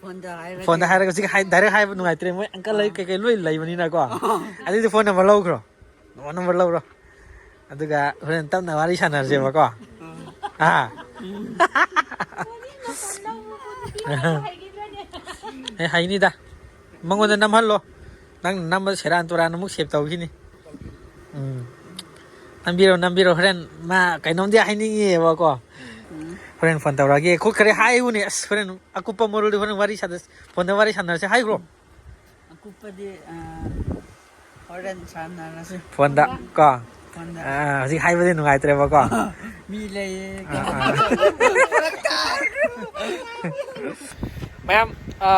ꯐꯣꯟꯗ ꯍꯥꯏꯔꯒꯦ꯫ ꯐꯣꯟꯗ ꯍꯥꯏꯔꯒ ꯍꯧꯖꯤꯛ ꯍꯥꯏ-, direct ꯍꯥꯏꯕ ꯅꯨꯡꯉꯥꯏꯇ꯭ꯔꯦ, ꯃꯣꯏ uncle ꯂꯩ ꯑꯥ꯫ ꯀꯩꯀꯩ ꯂꯣꯏ ꯂꯩꯕꯅꯤꯅꯀꯣ꯫ ꯑꯥ꯫ ꯑꯗꯨꯗꯤ ꯐꯣꯟ ꯅꯝꯕꯔ ꯂꯧꯈ꯭ꯔꯣ꯫ ꯐꯣꯟ ꯅꯝꯕꯔ ꯂꯧꯔꯣ꯫ ꯑꯗꯨꯒ ꯍꯣꯔꯦꯟ ꯇꯞꯅ ꯋꯥꯔꯤ ꯁꯥꯟꯅꯔꯁꯦꯕꯀꯣ꯫ ꯎꯝ꯫ ꯑꯥ꯫ ꯎꯝ꯫ ꯑꯦ, ꯍꯩꯅꯤꯗ꯫ ꯃꯉꯣꯟꯗ ꯅꯝꯍꯜꯂꯣ꯫ ꯅꯪ ꯅꯝꯕꯗ ꯁꯦꯔꯥꯟ ꯇꯨꯔꯥꯟ ꯑꯃꯨꯛ save ꯇꯧꯈꯤꯅꯤ꯫ ꯎꯝ꯫ ꯅꯝꯕꯤꯔꯣ, ꯅꯝꯕꯤꯔꯣ, ꯍꯣꯔꯦꯟ ꯃꯥ ꯀꯩꯅꯣꯝꯗꯤ ꯍꯥꯏꯅꯤꯡꯉꯤꯑꯕꯀꯣ꯫ ꯍꯣꯔꯦꯟ ꯐꯣꯟ ꯇꯧꯔꯛꯑꯒꯦ꯫ ꯑꯩꯈꯣꯏ ꯈꯔ ꯍꯥꯏꯌꯨꯅꯦ꯫ ꯑꯁ, ꯍꯣꯔꯦꯟ ꯑꯀꯨꯞꯄ ꯃꯔꯣꯜꯗꯤ ꯍꯣꯔꯦꯟ ꯋꯥꯔꯤ ꯁꯥꯟꯅ-, ꯐꯣꯟꯗ ꯋꯥꯔꯤ ꯁꯥꯟꯅꯔꯁꯦ ꯍꯥꯏꯈ꯭ꯔꯣ꯫ ꯑꯀꯨꯞꯄꯗꯤ, ꯑ, ꯍꯣꯔꯦꯟ ꯁꯥꯟꯅꯔꯁꯤ꯫ ꯐꯣꯟꯗ ꯀꯣ? ꯐꯣꯟꯗ꯫ ꯑ, ꯍꯧꯖꯤꯛ ꯍꯥꯏꯕꯗꯤ ꯅꯨꯡꯉꯥꯏꯇ꯭ꯔꯦꯕꯀꯣ? ꯃꯤ ꯂꯩꯌꯦ꯫ ꯑ, ꯑ꯫ ꯃꯌꯥꯝ, ꯑ,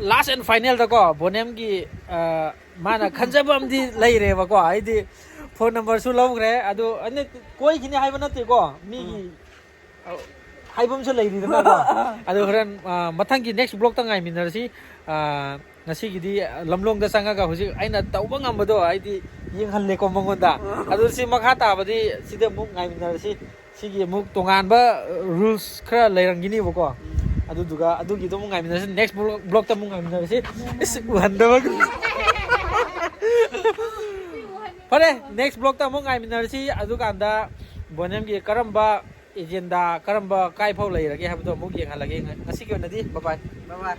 last and finalꯗꯀꯣ, ꯕꯣꯅꯦꯝꯒꯤ, ꯑ, ꯃꯥꯅ ꯈꯟꯖꯕ ꯑꯃꯗꯤ ꯂꯩꯔꯦꯕꯀꯣ꯫ ꯍꯥꯏꯗꯤ ꯐꯣꯟ ꯅꯝꯕꯔꯁꯨ ꯂꯧꯈ꯭ꯔꯦ꯫ ꯑꯗꯨ ꯑꯩꯅ ꯀꯣꯏꯈꯤꯅꯤ ꯍꯥꯏꯕ ꯅꯠꯇꯦꯀꯣ, ꯃꯤꯒꯤ ꯍꯥꯏꯕ ꯑꯃꯁꯨ ꯂꯩꯔꯤꯗꯅꯀꯣ꯫ ꯑꯗꯨ ꯍꯣꯔꯦꯟ, ꯑ, ꯃꯊꯪꯒꯤ next vlogꯇ ꯉꯥꯏꯃꯤꯟꯅꯔꯁꯤ꯫ ꯑ, ꯉꯁꯤꯒꯤꯗꯤ ꯂꯝꯂꯣꯡꯗ ꯆꯪꯉꯒ ꯍꯧꯖꯤꯛ ꯑꯩꯅ ꯇꯧꯕ ꯉꯝꯕꯗꯣ ꯑꯩꯗꯤ ꯌꯦꯡꯍꯜꯂꯦꯀꯣ ꯃꯉꯣꯟꯗ꯫ ꯑꯗꯨ ꯁꯤ ꯃꯈꯥ ꯇꯥꯕꯗꯤ ꯁꯤꯗ ꯑꯃꯨꯛ ꯉꯥꯏꯃꯤꯟꯅꯔꯁꯤ꯫ ꯁꯤꯒꯤ ꯑꯃꯨꯛ ꯇꯣꯉꯥꯟꯕ rules ꯈꯔ ꯂꯩꯔꯝꯒꯤꯅꯦꯕꯀꯣ꯫ ꯑꯗꯨꯗꯨꯒ ꯑꯗꯨꯒꯤꯗꯣ ꯑꯃꯨꯛ ꯉꯥꯏꯃꯤꯟꯅꯔꯁꯤ꯫ Next vlogꯇ ꯑꯃꯨꯛ ꯉꯥꯏꯃꯤꯟꯅꯔꯁꯤ꯫ ꯏꯁ, ꯎꯍꯟꯗꯕ꯫ ꯐꯔꯦ, next vlogꯇ ꯑꯃꯨꯛ ꯉꯥꯏꯃꯤꯟꯅꯔꯁꯤ꯫ ꯑꯗꯨꯀꯥꯟꯗ ꯕꯣꯅꯦꯝꯒꯤ ꯀꯔꯝꯕ agenda, ꯀꯔꯝꯕ ꯀꯥꯏꯐꯥꯎ ꯂꯩꯔꯒꯦ ꯍꯥꯏꯕꯗꯣ ꯑꯃꯨꯛ ꯌꯦꯡꯍꯜꯂꯒꯦ꯫ ꯉ-, ꯉꯁꯤꯒꯤ ꯑꯣꯏꯅꯗꯤ bye bye꯫ Bye bye꯫